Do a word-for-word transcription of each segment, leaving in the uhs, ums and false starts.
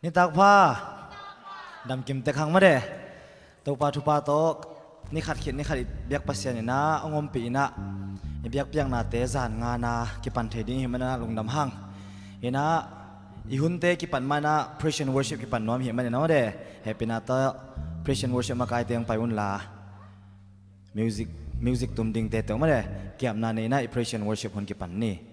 Nitak pha. Damkim tek hang mah de. Topa thupha tawh ni khat khit ni khat i biak Pasian in ah hong ompih in ah, i biakpiaknate zan ngana kipan thei ding i hih manin ah lungdam hang. In ah i hunte kipan mah in ah praise and worship kipan nuam i hih manin ah mah de, hehpihna tawh praise and worship makaite hong pai un la. Music, music tum dingte teng mah de, kiamna nei in ah i praise and worship hun kipan ni.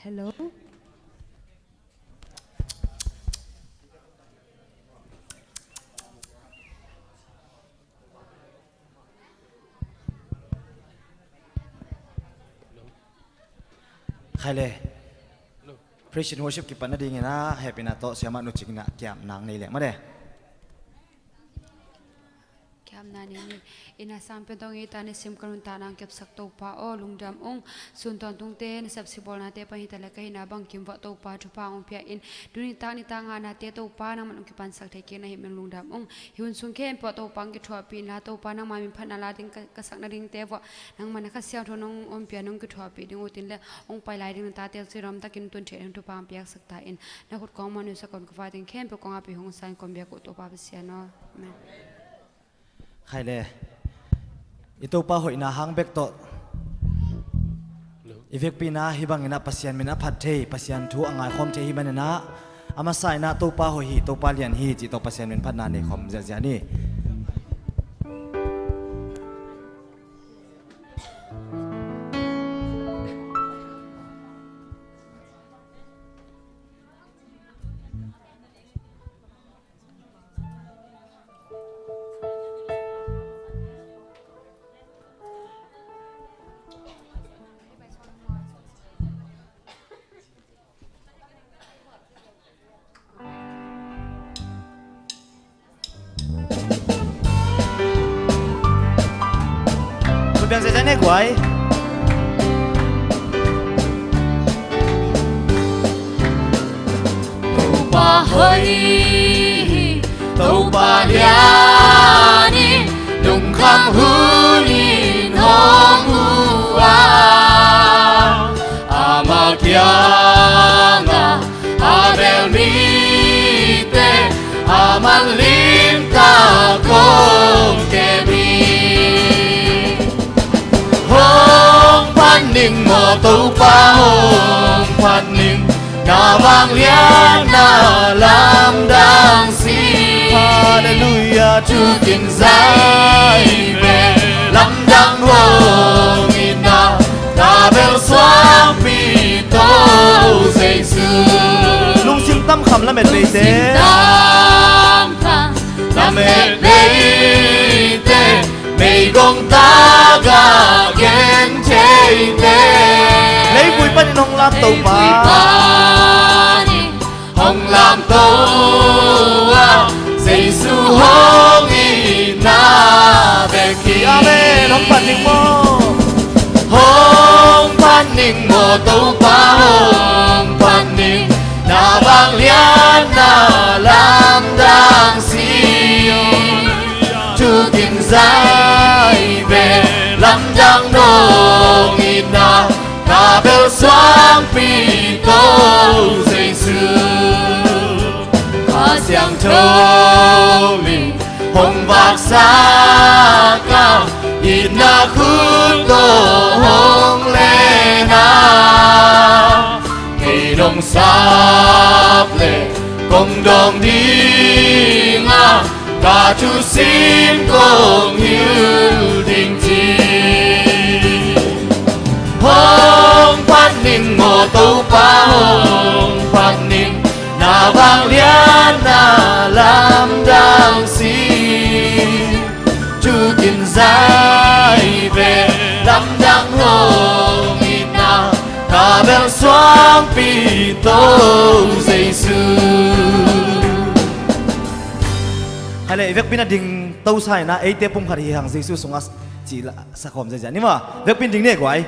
Hello. Khai le. Praise and worship kipan nadingin ah hehpihna tawh siamah Nu Cing in ah kiamna nei leng mah de. Kiamna nei ni. Inn a sangpen tawh ngei ta nisim ka nuntakna hong kepsak Topa aw, lungdam ung. Sun tawntungte nasep sibawlnate pan hi ta leh ka hihna bangkim vuah Topa thupha hong pia in, tuni tak nitak nganate Topa nangman hong kipansak thei kik na hih manin lungdam ung. Hih hun sung khempeuh ah Topa hong kithuahpih inla, Topa nangma min phatna la ding ka, ka sak nadingte vuah nangma na Kha Siangtho nong ompih a nong kithuahpih ding uh tin leh hong pai lai ding na tate sih lamdakin tun theih ding thupha hong piaksak ta in. Na khut kong mah nuihsak un, ka vai ding khempeuh kong apih hong sa in kong biak uh Topa Pasian aw. Amen. Khai le. I Topa hoihna hang bek tawh i vekpi in ah hih bangin ah Pasian min a phat thei, Pasian thu a ngaikhawm thei i hih manin ah, a masa in ah Topa hoih hi, Topa lian hi cih tawh Pasian min phatna nei khawm ziahziah ni. Kupiang zai zai ne guai. Topa hoih hi, Topa lian hi, lungkham hunin hong huh a, ama kiangah a bel mite a manlimtak hong kem hi. Hong phat ning maw Topa, hong phat ning, na vangliatna lamdang sih. Halleluiah. Thu kizai ve lamdang hong itna, na bel suangpi Topa Jesu. Lungsim tamkham lamet veite. Lungsim tamkham lamet veite, meigong tagah gen theite. Leivui panin hong lam Topa. Leivui panin hong lam Topa, Jesu hong itna bek hi. Amen. Hong phat ning maw. Hong phat ning maw Topa, hong phat ning, na vangliatna lamdang sih. Thu kizai ve lamdang nong itna, na bel suangpi Topa Jesu. Kha Siangtho min hong vaksak a, itna khut tawh hong len a, kei nong sap leh kong dawng ding a, ka thusim kong hilh ding ci. Hong phat ning maw Topa, hong phat ning, na vangliatna lamdang sih. Thu kizai ve lamdang nong itna, na bel suangpi Topa Jesu. Hai le, i vekpi in a ding tosa in a, eite pum khat hi hang Jesu sungah cih la sakhawm ziahziah ni maw. Vekpi in ding ni guai.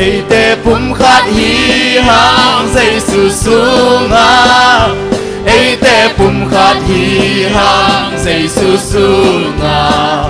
Eite pumkhat hi hang Jesu sungah. Eite pumkhat hi hang Jesu sungah.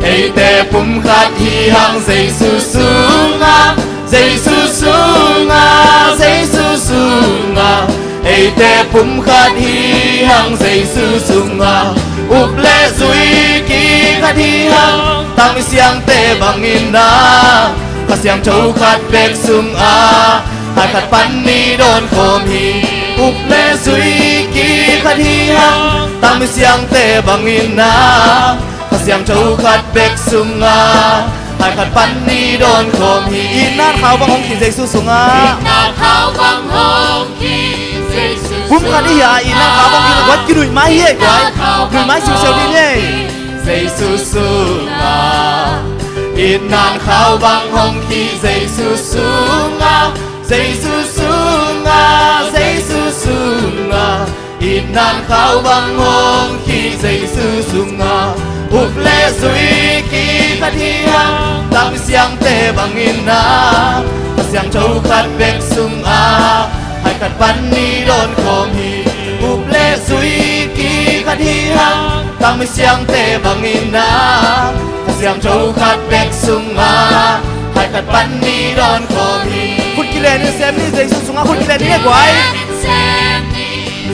Eite pumkhat hi hang Jesu sungah. Jesu sungah, Jesu sungah. Eite pumkhat hi hang Jesu sungah. Up le zui kikhat hi hang tang siangte bangin ah, Kha Siangtho khat bek sungah hai khat pan ni dawn khawm hi. Up le zui kikhat hi hang tang siangte bangin ah, Kha Siangtho khat bek sungah hai khat pan ni dawn khawm hi. Itna khau bang hong khih Jesu sungah. Itna khau bang hong khih Jesu sungah. Pumkhat i hia, itna khau bang hong khih, guai, kinuih mai hi ei, guai. Itna khau bang hong khih Jesu sungah. Itna khau bang hong khih Jesu sungah. Jesu sungah, Jesu sungah. Itna khau bang hong khih Jesu sungah. Up le zui kikhat hi hang tang siangte bangin ah, Kha Siangtho khat bek sungah hai khat pan ni dawn khawm hi. Up le zui kikhat hi hang tang siangte bangin ah, Kha Siangtho khat bek sungah hai khat pan ni dawn khawm hi. Khut kilenin sem ni Jesu sungah, khut kilenin ei, guai.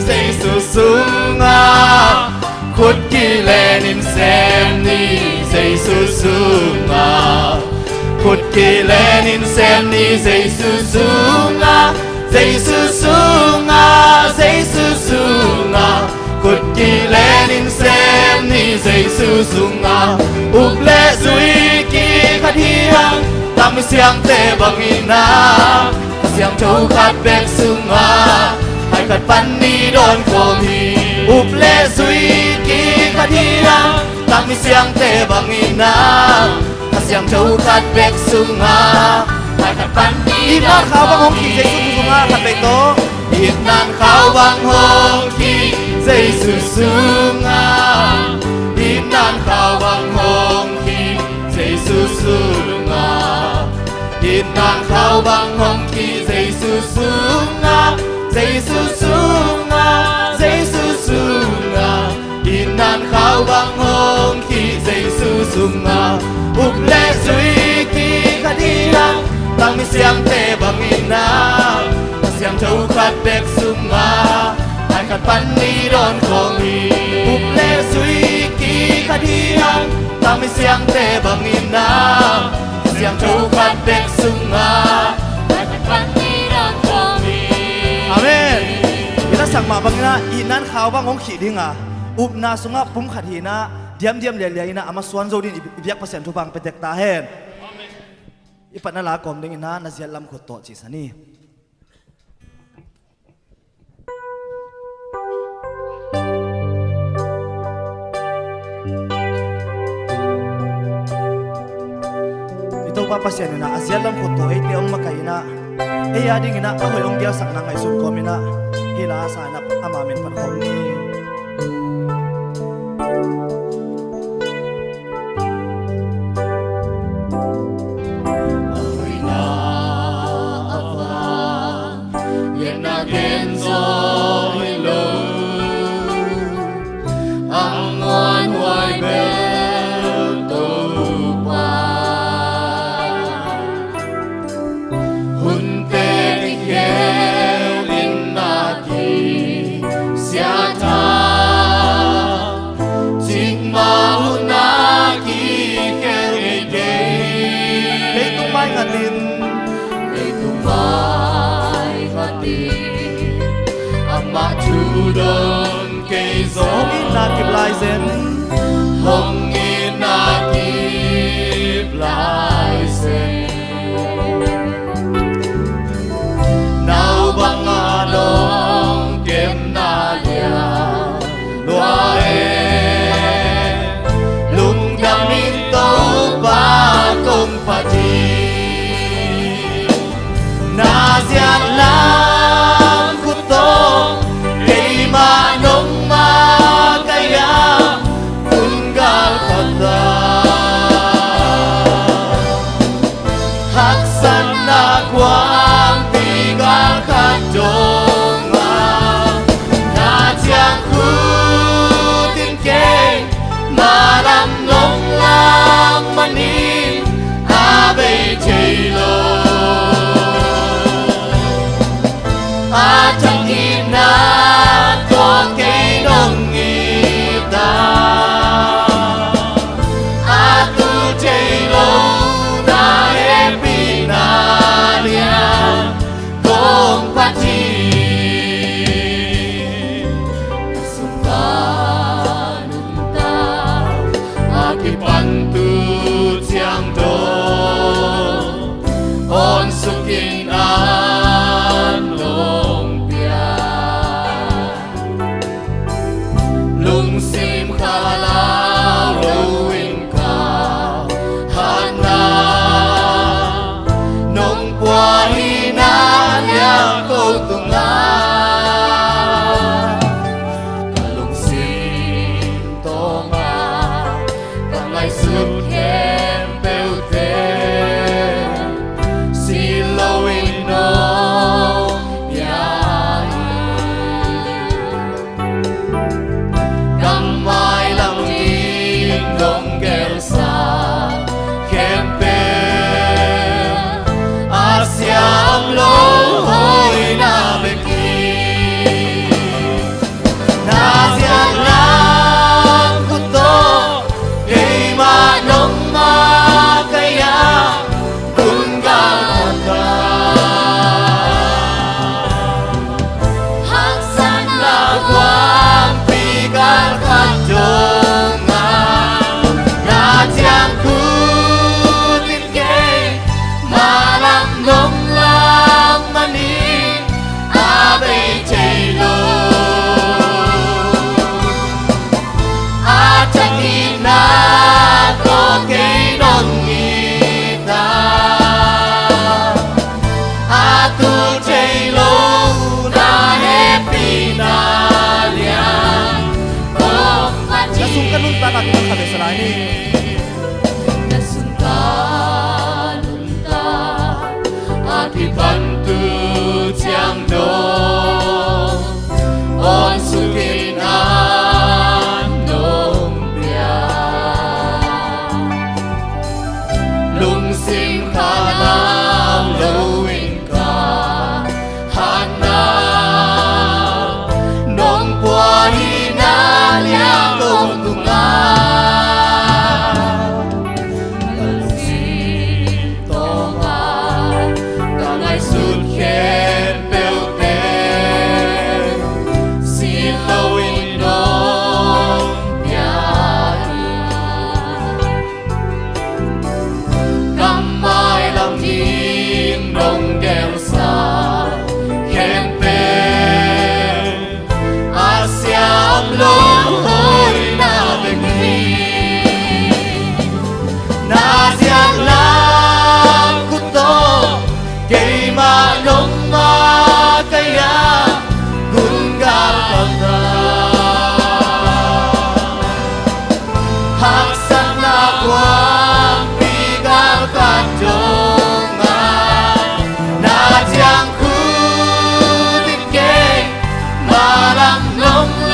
Jesu sungah. Khut kilenin sem ni Jesu sungah. Khut kilenin sem ni Jesu sungah. Jesu sungah, Jesu sungah. Khut kilenin sem ni Jesu sungah. Up le zui kikhat hi hang tang siangte bangin ah, Kha Siangtho khat bek sungah hai khat pan ni dawn khawm hi. Up le zui kikhat hi hang tang siangte bangin ah, Kha Siangtho khat bek sungah hai khat pan ni dawn khawm hi. Itna khau bang hong khih Jesu sungah, khat bek tawh. Itna khau bang hong khih Jesu sungah. Itna khau bang hong khih Jesu sungah. Itna khau bang hong khih Jesu sungah. Jesu sungah, Jesu sungah. Itna khau bang hong khih Jesu sungah. Up le zui kikhat hi hang tang siangte bangin ah, Kha Siangtho khat bek sungah hai khat pan ni dawn khawm hi. Up le zui kikhat hi hang tang siangte bangin ah, Kha Siangtho khat bek sungah hai khat pan ni dawn khawm hi. Amen. I lasak mah bangin ah, itna khau bang hong khih ding a, upna sungah pumkhat hi-in ah, diamdiam lialia in ah, a masuan zo dingin i biak Pasian thupha hong pia tek ta hen. I patna la kawm dingin ah, na ziat lam khut tawh cihsak ni. I Topa Pasian in ah, a ziat lam khut tawh eite hong makaih in ah, ei a dingin ah a hoih hong gelsak nang ngaihsun kawmin ah, hih la a sa in ah ama min phat khawm ni. A hoihna a vang liatna gen zaw hi lo, a muanhuai bel Topa. Hunte kikhel in na kisia ta, cikmah hun a kikhel ngei kei. Leitung mai ngat in, leitung mai ngat in, amah thu dong kei zong, hong itna kip lai zen, hong itna kip lai zen. Nau bangah dong kemna lian lua e, lungdam in Topa kong phat hi. Na ziat lam khut tawh keimah nong makaih a, hun gal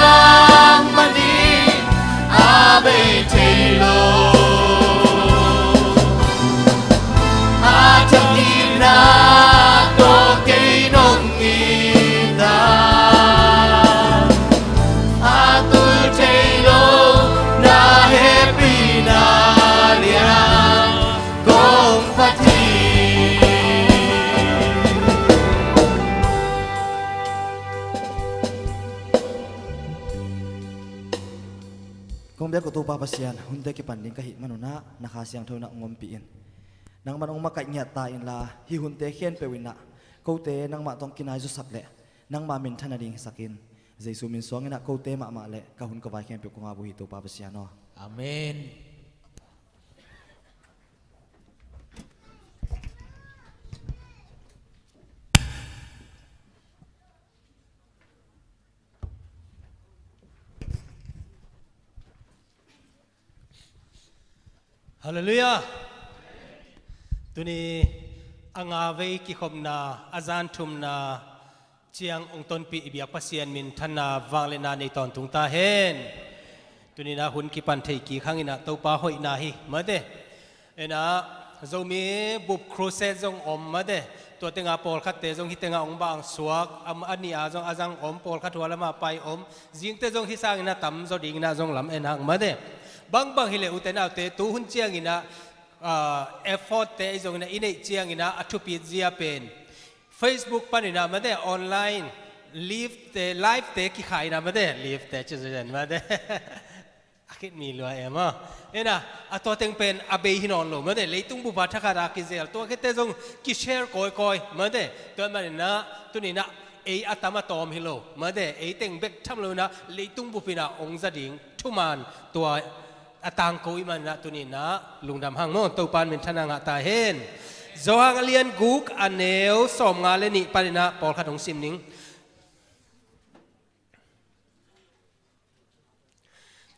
Nangmah in a bei thei lo, a thak itna tawh kei nong it a, a tul thei lo na hehpihna lian kong phat hi. Kong biak uh Topa Pasian, hunte kipan ding ka hih manun ah na Kha Siangtho in ah hong ompih in. Nangman hong makaih ngiat ta inla, hih hunte khempeuh in ah kote nangmah tawh hong kinai zawsak leh nangma minthan nading hisak in. Jesu min suang in ah kote mahmah leh ka hun ka vai khempeuh kong ap uh hi Topa Pasian aw. Amen. Halleluiah. Tuni a nga vei kikhopna, a zan thumna ciang hong tonpih i biak Pasian minthanna vangliatna nei tawntung ta hen. Tuni in ah hun kipan thei kik hang in ah Topa hoihna hi mate. In ah Zomi bup crusade zong om mate. Tua tengah pawlkhatte zong hih tengah hong bang suak, a, a nih a zong a zang om, pawlkhat hua lamah pai om. Zingte zong hih sangin a tamzaw dingin a zong lam en hang mate. Bangbang hileh ute naute, tu hun ciangin a, ah, effort te i zongin a i neih ciangin a, a thupit zia pen Facebook panin a mate, online live te, live te kikhai in a mate, live te ci zen mate. A khit mi lua em aw. Ena, a tua teng pen a bei hi nawn lo mate, leitung bup a thakhat a kizel, tua khit te zong kishare kawikawi mate. Tua manin a tuni in a ei a tam a tawm hi lo mate, ei teng bek tham lo in a leitung bup in a hong za ding thuman tua a tangko i hih manin a tuni in a lungdam hang maw, Topa in minthanna ngah ta hen. Johan a lian guk a neu sawmnga le nih panin a pawlkhat hong sim ning.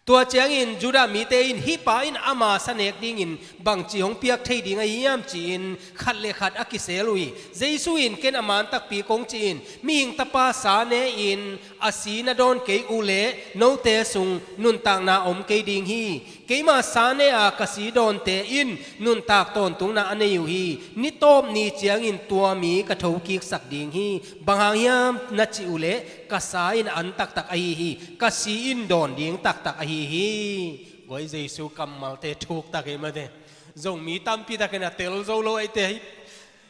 Tua ciangin Judah mite in, "Hih pa in ama sanek dingin bangci hong piak thei ding ahi hiam?" ci-in khat le khat a kisel uh hi. Jesu in, "Ken a man takpi kong ci in, Mihing Tapa sa ne-in a si na dawn kei uh leh note sung nuntakna om kei ding hi. Keima sa ne-a ka si dawnte in nuntak tawntungna a nei uh hi. Ni tawp ni ciangin tua mi ka thokiksak ding hi. Bang hang hiam na cih uh leh, ka sa in an taktak ahi hi, ka si in dawn ding taktak ahi hi." Guai, Jesu kammalte thuktak hi mate. Zong mi tampi takin a tel zo lo ahi te hi.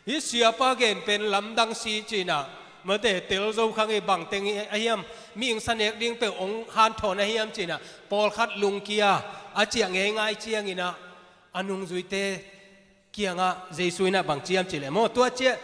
Hih siapa gen pen lamdang si ci-in a mate, tel zo kha ngei, bang teng ahi hiam, mihing sanek ding peuh hong hanthawn ahi hiam ci-in a pawlkhat lungkia a ciah ngeingai ciangin a, a nungzuite kiangah Jesu in a bang ci hiam cih leh maw, tua ciah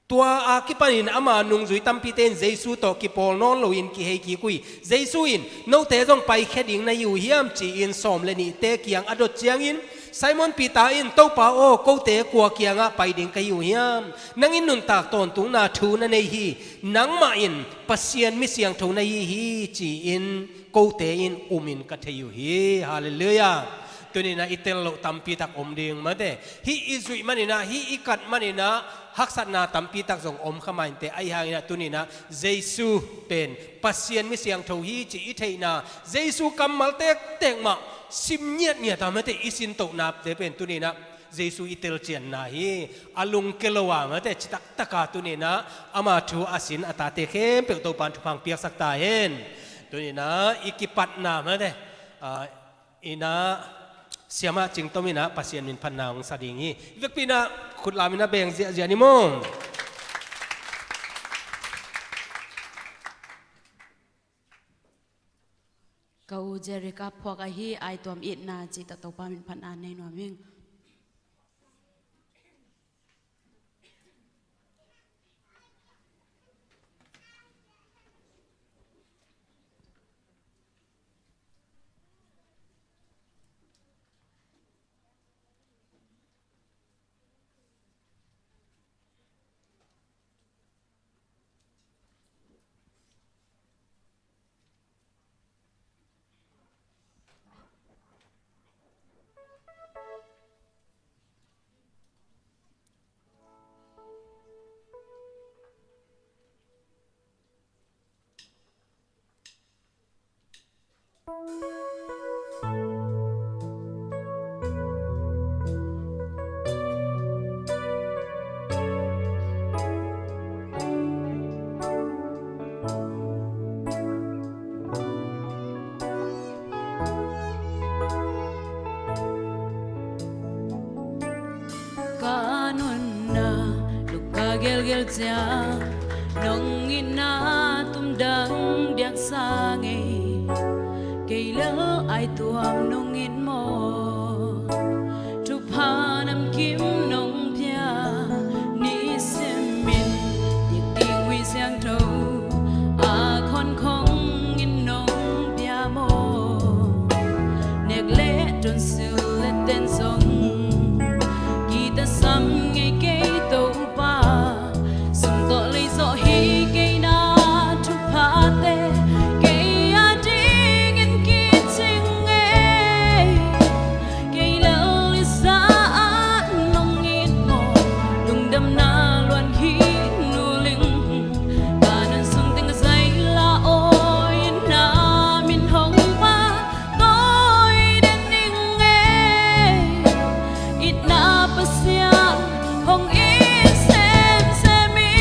tua a kipanin ama nungzui tampite in Jesu tawh kipawl nawn loin kihei kik uh hi. Jesu in, "Note zong paikhia ding na hi uh hiam?" ci-in sawm le nihte kiang a dot ciangin, Simon Peter in, "Topa aw, kote kua kiangah pai ding ka hi uh hiam? Nang in nuntak tawntungna thu na nei hi. Nangmah in Pasian mi siangtho na hi hi," ci-in kote in umin ka thei uh hi. Halleluiah. Tuni in a i tel loh tampi tak om ding mate. Hih i zuih manin a, hih i kat manin a haksatna tampi tak zong om kha mah inteh. Ahi hangin a tuni in a Jesu pen Pasian mi siangtho hi cih i theihna, Jesu kammal tektek mah sim ngiatngiat a mate, i sintohnate pen tuni in a Jesu i telcianna hi. A lungke lo a mate, citak taka tuni in a ama thu a sin a tate khempeuh Topa in thupha hong piaksak ta hen. Tuni in a i kipatna mate, ah, in a siamah Cing Tom in a Pasian min phatna hong sa ding hi. Vekpi in a khutlam in a beng ziahziah ni maw. Ka u Jerica phuak ahi, ai tuam itna cih tawh Topa min phatna nei nuam ing. Gelgelcia nong itna tumdang diaksa ngei, kei lel ai tuam nong it maw? Thupha namkim nong pia, nisimin dikding Khui Siangtho a khonkhong in nong pia maw? Nek le tonsil le ten zong kitasam ngei kei Topa. Sum tawh lei zawh hi kei na thuphate kei a dingin kicing ngei. Kei lel i sa ah nong it maw? Lungdamna luan hi nuling. Ka nun sung teng zai la aw in na min hong pha tawi den ning ei. Itna Pasian hong it semsem hi.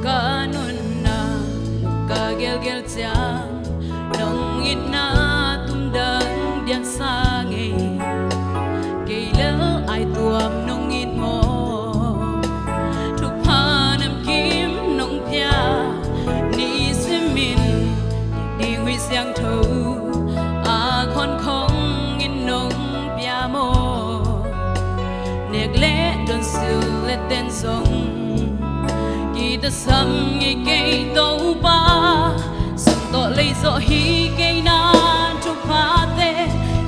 Ka nunna lungka gelgel ciang nong itna tumdang diaksa ngei. Kei lel ai tuam nong it maw? Thupha namkim nong pia, nisimin dikding Khui Siangtho a khonkhong in nong pia maw? Nek le tonsil le ten zong kitasam ngei kei Topa. Sum tawh lei zawh hi kei na thuphate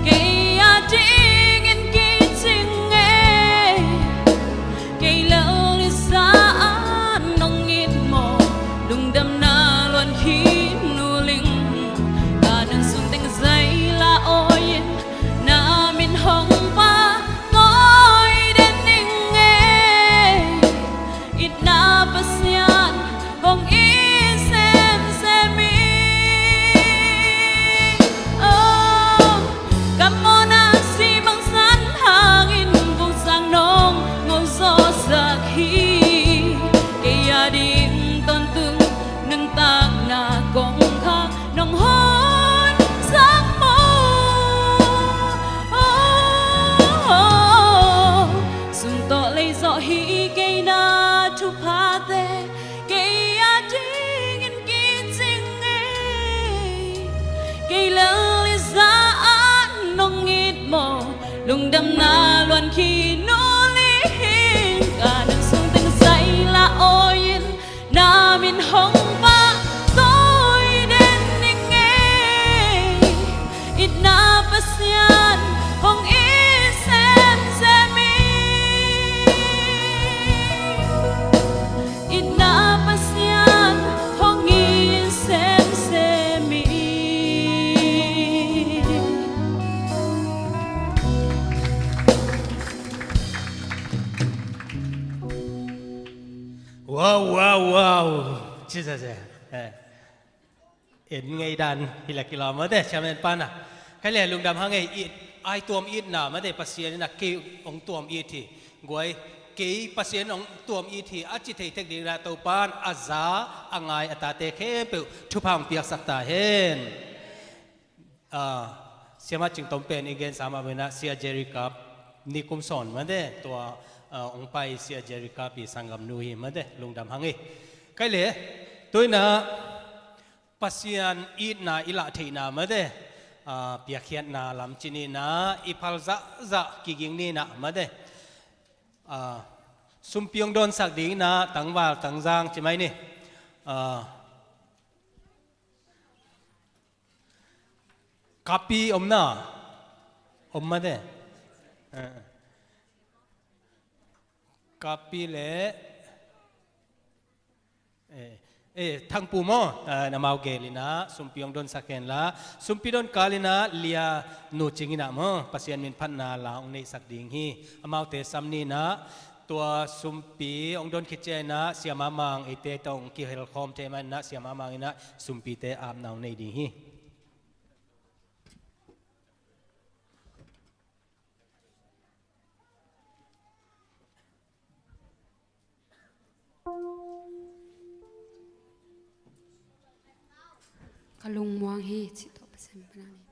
kei a dingin kicing ngei. Kei lel i sa ah nong it maw? Lungdamna luan hi nuling. Ka nun sung teng zai la aw in na min hong pha tawi den ning ei. Itna Pasian hong it semsem hi. Oh, ka mawhna simangsan hangin vungsang nong ngolzawhsak hi. Kei a ding tawntung nuntakna kongkhak nong honsak maw? Oh, oh, oh. Sum tawh lei zawh hi kei na thuphate kei a dingin kicing ngei. Kei lel i sa ah nong it maw? Lungdamna luan hi nuling. Ka nun sung teng zai la aw in na min hong pha tawi den ning ei. Itna Pasian hong it semsem hi. Itna Pasian hong it semsem hi. Wow, wow, wow. Jesus, eh. Eh. En ngei dan hi la kilawm mate, chairman pana. Kei le lungdam hang ei, it, ai tuam itna mate, Pasian in a kei hong tuam it hi. Guai, kei Pasian hong tuam it hi a ci thei tek ding na Topan a za a ngai a tate khempeuh thupha hong piaksak ta hen. Ah, siama Cing Tom pen i gensa mah bangin ah Sia Jerry Cup nikum sawn mate, tua, ah, hong pai Sia Jerry Cup i sanggamnu hi mate, lungdam hang ei. Kei le, tu-in ah Pasian itna i lah theihna mate, ah, piakkhiatna lam ci ni in ah, i phal zahzah kiging ni in ah mate. Ah, sumpi hong dawnsak ding in ah tangval tangzang ci mai ni. Ah, Kapi om na? Om mate. Eh. Kapi le, eh, eh, Thangpu maw? Eh, na mau gel in ah sumpi hong dawnsak hen la. Sumpi dawn kal in ah Lia Nu Cing in ah maw, Pasian min phatna la hong neihsak ding hi. Amaute sam ni in ah, tua sumpi hong dawn khit ciang in ah Sia Mamang eite tawh hong kihel khawm thei mah in ah Sia Mamang in ah sumpite apna hong nei ding hi. Ka lungmuang hi, cih tawh Pasian panah ni.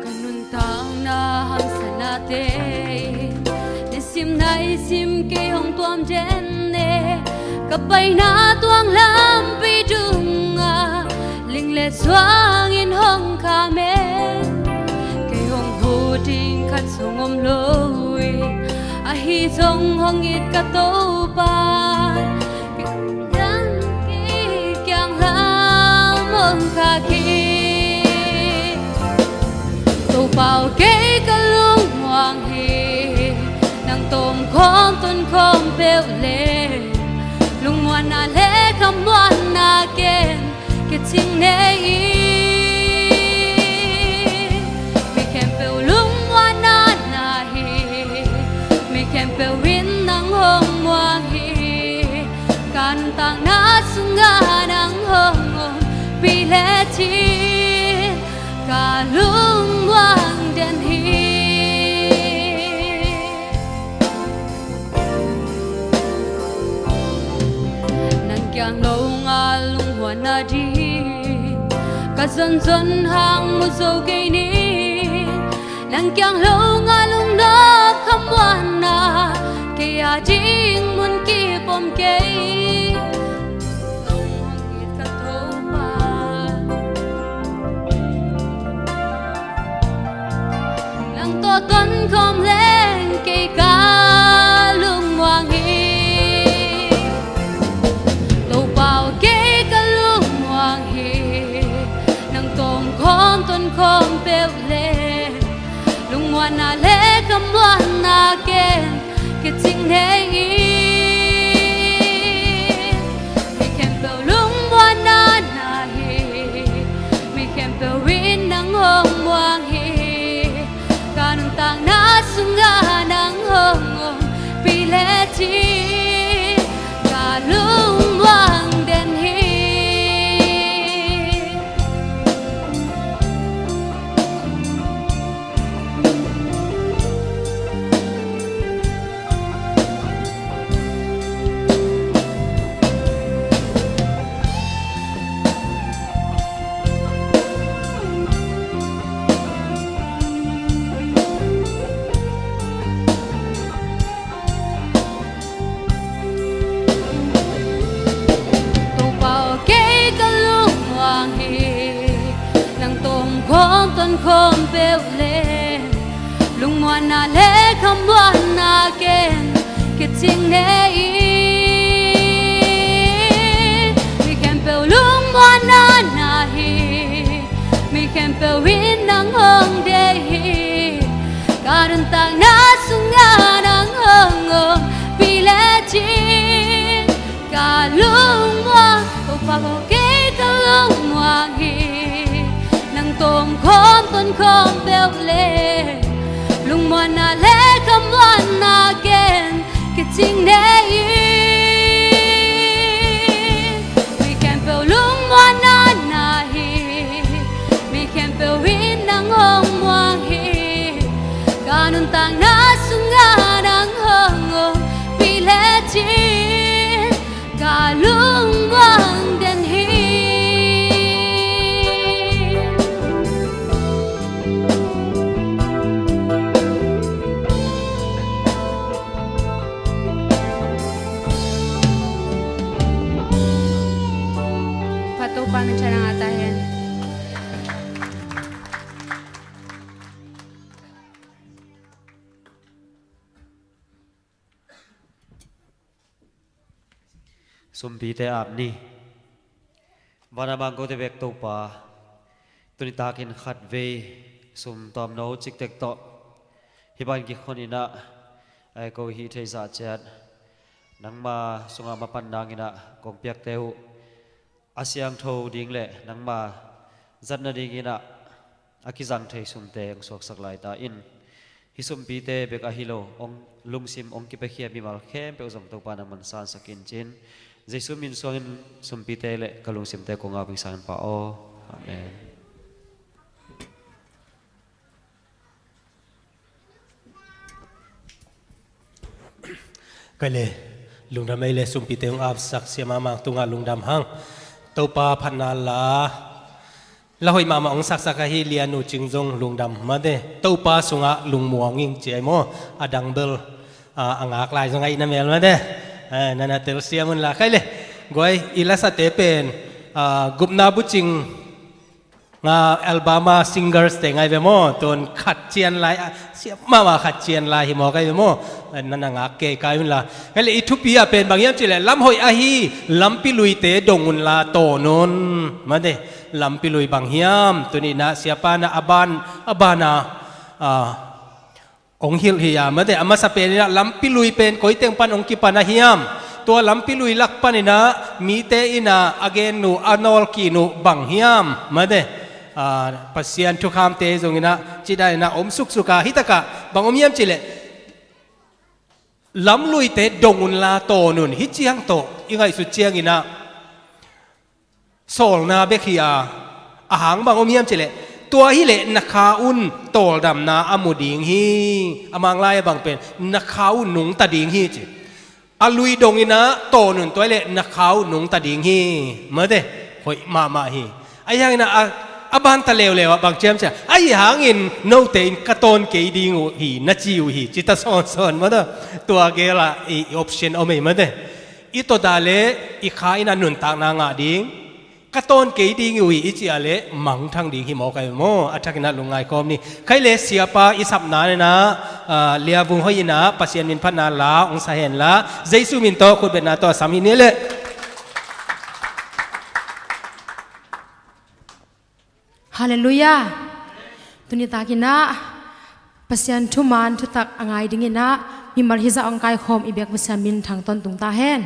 Ka nuntakna hamsatnate in nisim naisim kei hong tuam den e. Ka paina tuang lampi dungah ling le suangin hong kham e. Kei hong hu ding khat zong om lo in, ahi zong hong it ka Topa. Ka dang kei kiang lam hong khak hi. Topa aw, kei ka lungmuang hi, nang tawm khawm ton khawm peuh le, lungmuanna le khamuanna ken kicing nei in. Mi khempeuh lungmuanna na hi, mi khempeuh in nang hong muang hi. Ka nuntakna sungah nang hong ompih lecin ka lungmuang den hi. Nang kiang lo nga lungmuanna ding ka zonzon hang mu zo kei ning. Nang kiang lo nga lungnop khamuanna kei a ding mun kip om kei. Hong it ka Topa, nang tawh ton khawm leng kei ka lungmuang hi. Topa aw, kei ka lungmuang hi, nang tawm khawm ton khawm peuh le, lungmuanna le khamuanna ken kicing nei in. Mi khempeuh lungmuanna na hi, mi khempeuh in nang hong muang hi. Ka nuntakna sungah nang hong ompih lecin ka lungmuang den hi. Topa aw, kei ka lungmuang hi, nang tawm khawm ton khawm peuh le, lungmuanna le khamuanna ken kicing nei in. Mi khempeuh lungmuanna na hi, mi khempeuh in nang hong deih hi. Ka nuntakna sungah nang hong ompih lecin ka lungmuang. Topa aw, kei ka lungmuang hi, nang tawm khawm ton khawm peuh le, lungmuanna le khamuanna ken kicing nei in. Mi khempeuh lungmuanna na hi, mi khempeuh in nang hong muang hi. Ka nuntakna sungah nang hong ompih lecin ka lungmuang den hi. Phat Topa minthanna ngah ta hen. Sumpite ap ni. Van a mang kote bek Topa, tuni takin khatvei sum tawmno ciktek tawh hih bang kikhon in ah, ai ko hih theih zah ciat nangma sungah mapan nang in ah kong piakte uh a siangtho ding le nangma zat nading in ah a kizang thei sumte hong suaksak lai ta in. i sumpite bek ahi lo, hong lungsim hong kipiakhia mimal khempeuh zong Topa nangman sansak in cin. Jesu min suangin sumpite le ka lungsimte kong ap ing sangin Pa aw. Amen. Kei le, lungdam ei le, sumpite hong apsak Sia Mang Mang tungah lungdam hang. Topa phatna la, la hoih mahmah hong saksak ahi Lian Nu Cing zong lungdam mate. Topa sungah lungmuang ing ci ai maw, a dang bel, a, a ngak lai zong ahi na mel mate. A, na na telsiam un la. Kei le, guai, i lasate pen, a, Gupna Bu Cing nga album a singers te ngai ve maw, tun khat cian lai, a, siam mahmah khat cian lai hi maw kei ve maw, na na ngak kei kai un la. Kei le i thupi a pen bang hiam ci le, lam hoih ahi lampi luite dong un la tawn un. Mate, lampi lui bang hiam, tuni na siapa na a ban, a ban a, a, hong hilh hi a, mate, a masa pen inah lampi lui pen koi teng pan hong kipan a hiam? Tua lampi lui lak pan inah mite inah a gen uh, a nawl kih uh bang hiam? Mate, a, Pasian thukhamte zong inah ci dan inah om suksuk a, hi takah bang om hiam ci le, lam luite dong un la tawn un, hi ciang tawh i ngaihsut ciang inah sawlna bek hi a, a hang bang om hiam ci le, tua hi le na kha un tawldamna a mu ding hi. A Mang lai a bang pen, na kha un nungta ding hi ci. A lui dong inah tawn un, tua hi le na kha un nungta ding hi. Mate, hoih mahmah hi. Ahi hangin a, a ban ta leuleu ah bang ci hiam ci a, ahi hangin note in ka tawn kei ding uh hi na ci uh hi, ci ta sawnsawn mate. Tua gel ah i, i option om ei mate. I tawt a le i kha inah nuntakna ngah ding, ka tawn kei ding uh hi i ci a le mangthang ding hi maw kei maw? A thak inah lungngai khawm ni. Kei le siapa i sapna inah, a, Lia Vung Hoih inah Pasian min phatna la hong sa hen la, Jesu min tawh khutbetna tawh a sam hi ni le. Halleluiah. Tuni tak inah Pasian thuman thutak a ngai ding inah mimal hizah hong kaikhawm i biak Pasian min thang tawntung ta hen.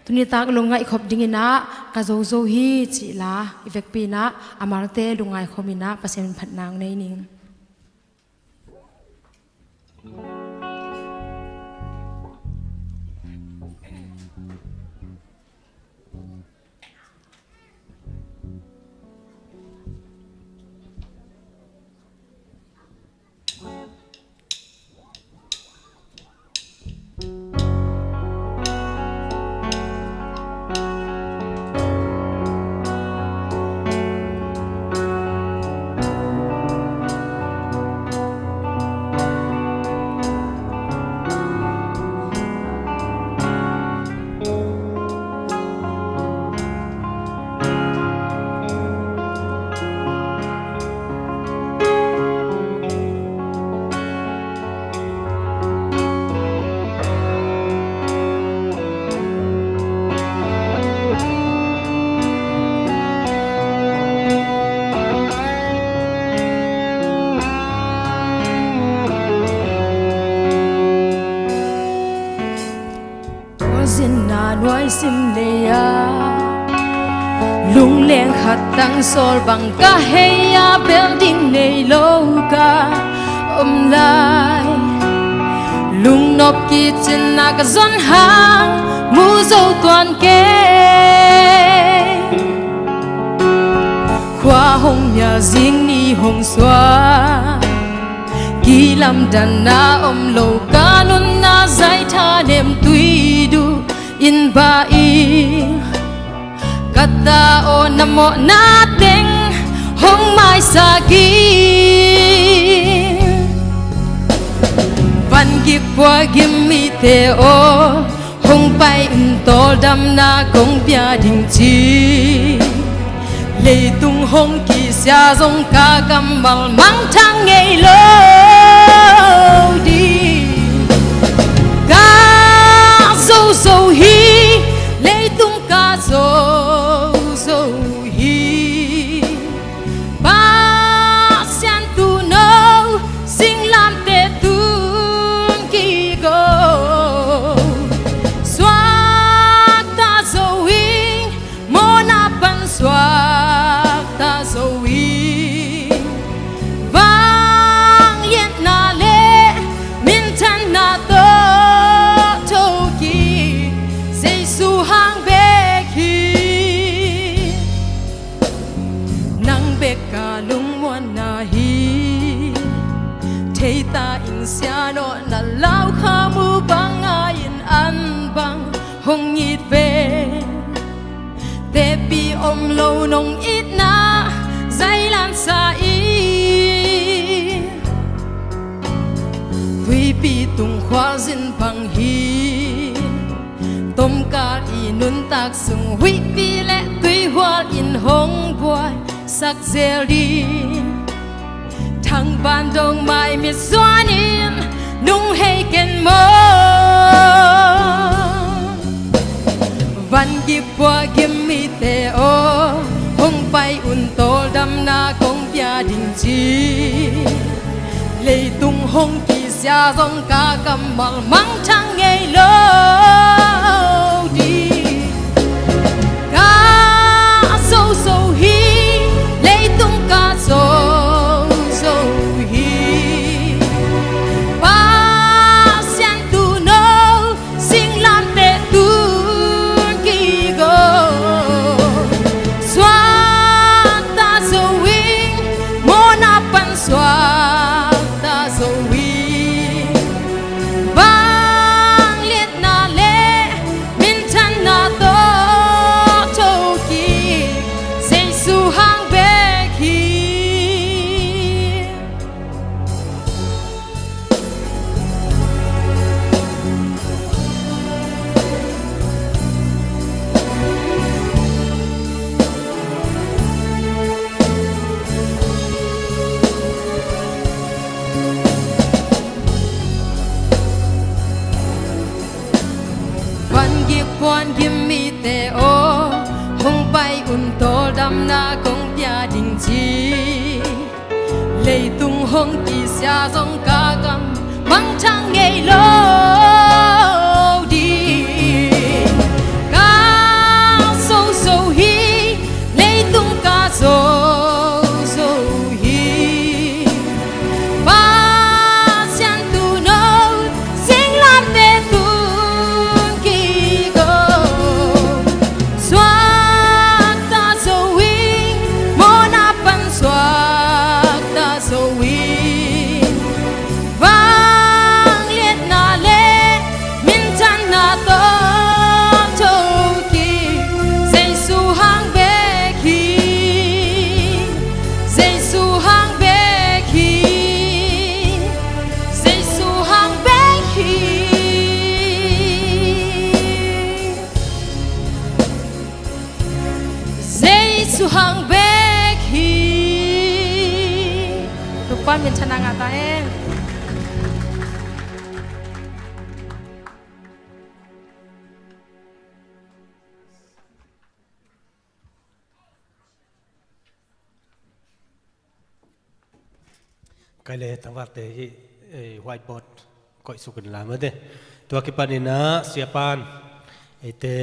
Tuni tak lungngaih khop ding inah ka zozo hi cih la i vekpi inah a malte lungngai khawm inah Pasian min phatna hong nei ning. Tua zinna nuai sim lei-a lungleng khat tang sawl bang ka hei-a bel ding nei lo ka om lai. Lungnop kicin na ka zon hang mu zo tuan kei. Khua hong mia zing ni hong suak kilamdanna om lo ka nunna zaitha nem tui duh in bah ing. Ka ta aw na mawhna teng hong maisak ing. Van gik pua gim mite aw hong pai in tawldamna kong pia ding ci. Leitung hong kisia zong ka kammal mangthang ngei lo ding. Ka zozo hi, leitung ka zozo hi. Pasian tuuno singlamteh tun kiko suakta zo ing. Mawhna pan suakta zo ing. Vang Theita in sianawh na laukha mu bang a in an bang hong it ve. Tepi om lo nong itna zailan sa i, tuipi tung khualzin bang hi. Tomkal i nuntak sung huihpi le tuihual in hong buaisak zel ding. Thangban dong mai mit zuanin nung hei ken maw. Van gik pua gim mite aw, hong pai un tawldamna kong pia ding ci. Leitung hong kisia zong ka kammal mangthang ngei lo ding. Ka zozo hi, leitung ka zozo hi. Pasian tuuno, singlamteh tun kik o. Suakta zo ing, mawhna pan suakta zo ing. Vangliatna le minthanna tawh tho kik, Jesu hang bek hi. Van gik puan gim mite aw, hong pai un tawldamna kong pia ding ci. Leitung hong kisia zong ka kam mangthang ngei lo ding. Ka zozo hi, leitung ka zozo hi. Pasian tuuno, singlamteh tun kik o. Suakta zo ing, mawhna pan suakta zo ing. Vangliatna le minthanna tawh tho kik, Jesu hang bek hi. Jesu hang bek hi. Jesu hang bek hi. Jesu hang bek hi. Topa minthanna ngah ta hen. Kai le tangvalte hi, eh, whiteboard koih suk in la mate. Tua kipanin ah siapan eite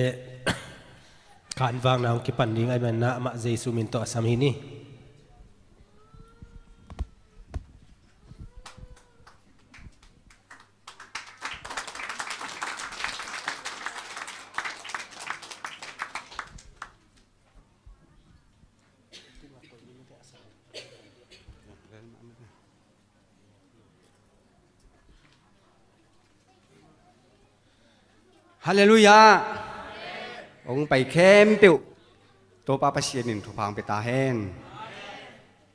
kan vakna hong kipan ding ahih manin ah amah Jesu min tawh a sam hi ni. Halleluiah. Hong pai khempeuh Topa Pasian in thupha hong pia ta hen.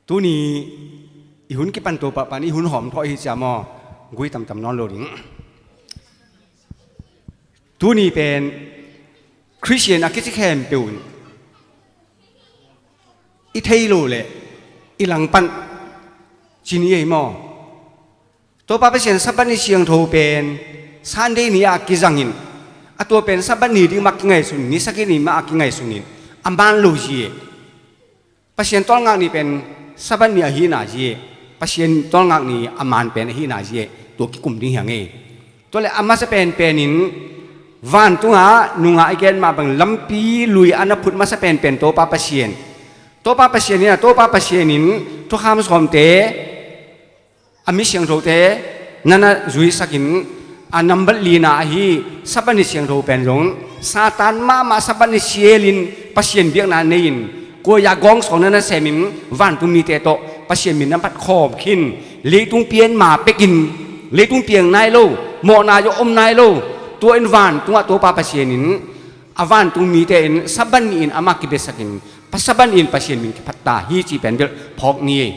Tuni i hun kipan Topa pan i hun hawm thawh hi cia maw? Gui tamtam nawn lo ding. Tuni pen Khristian a kici khempeuh in i thei lo le i langpan ci ni ei maw? Topa Pasian Sabbath ni siangtho pen Sunday ni a kizangin, a tua pen Sabbath ni ding mah kingaihsun, ni sagih ni mah a kingaihsunin a man lo zie. Pasian tawlngak ni pen Sabbath ni ahihna zie, Pasian tawlngak ni a man pen ahihna zie, tua kikum ding hi hang ei. Tua le a masa penpenin vantungah nungah i gen mah bang lampi lui a na phut masa penpen Topa Pasian. Topa Pasian in a Topa Pasian in thukham sawmte a mi siangthote na na zuisakin a nambat lina ahi Sabbath ni siangtho pen zong Satan mahmah Sabbath ni sielin Pasian biakna nei-in kuaya gawngsawng na na semin vantung mite tawh Pasian min na phat khawm khin Leitung pian ma pekin, leitung piang nai lo, mawhna zong om nai lo, tua in vantungah Topa Pasian in a vantung mite in Sabbath ni-in amah kibiasakin, Sabbath ni-in Pasian min kiphat ta hi ci pen bel phawk ni ei.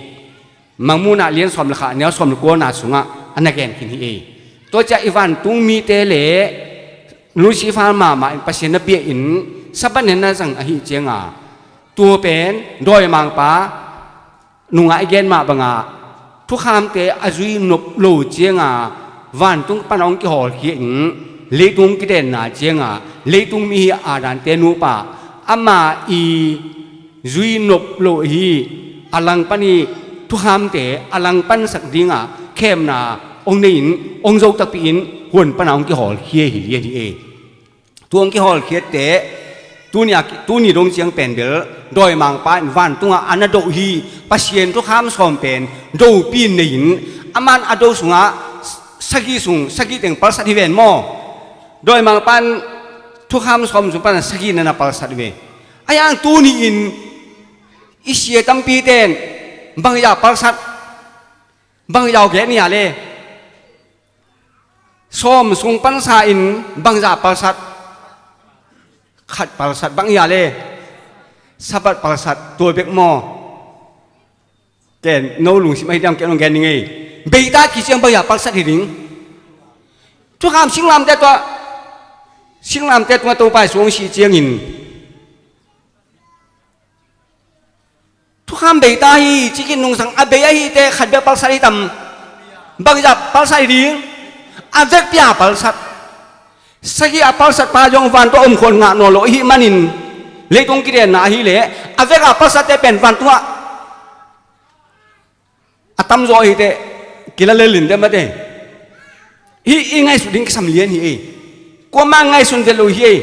Mangmuhna lian sawm le khat, neu sawm le kuana sungah a na gen khin hi ei. Tua ciah i vantung mite le Lucifer mahmah in Pasian na bia in Sabbath ni na zang ahi cianga, tua pen dawimangpa nungah i gen mah bangah thukhamte a zui nop lo cianga vantung pana hong kihawlkhia in leitung kidenna cianga leitung mi hi Adamte nupa ama i zui nop lo hi. A langpan i thukhamte a langpansak dinga khemna hong nei in hong zo takpi in huan pana hong kihawlkhia hi lian hi ei. Tua hong kihawlkhiatte tuni a, tuni dong ciang pen bel dawimangpa in vantungah a na doh hi. Pasian thukham sawm pen dopi in nei in aman a do sungah sagih sung, sagih teng palsat hi ven maw? Dawimangpa in thukham sawm sung pan sagih na na palsat hi ve. Ahi hang tuni in i sia tampite in bangzah palsat, bangzah gen ni a le sawm sung pansa in bangzah palsat, khat palsat bang hi a le Sabbath palsat tua bek maw? Ken no lungsim ahi diam ken hong gen ning ei. Beita ki ciang bangzah palsat hi ding. Thukham singlamte tua, singlamte tua Topa i suang si ciangin thukham beita hi cikin nungsang a bei ahi te khat bia palsat hi tam? Bangzah palsat hi ding? A vekpi a palsat. Sagih a palsat pa zong vantung a om khuan ngah nawn lo ahi manin leitung kidenna ahi le a vek a palsat te pen vantungah a tamzaw ahi te kila lelin te mate. Hih i ngaihsut ding kisam lian hi ei. Kuamah ngaihsun vet lo hi ei.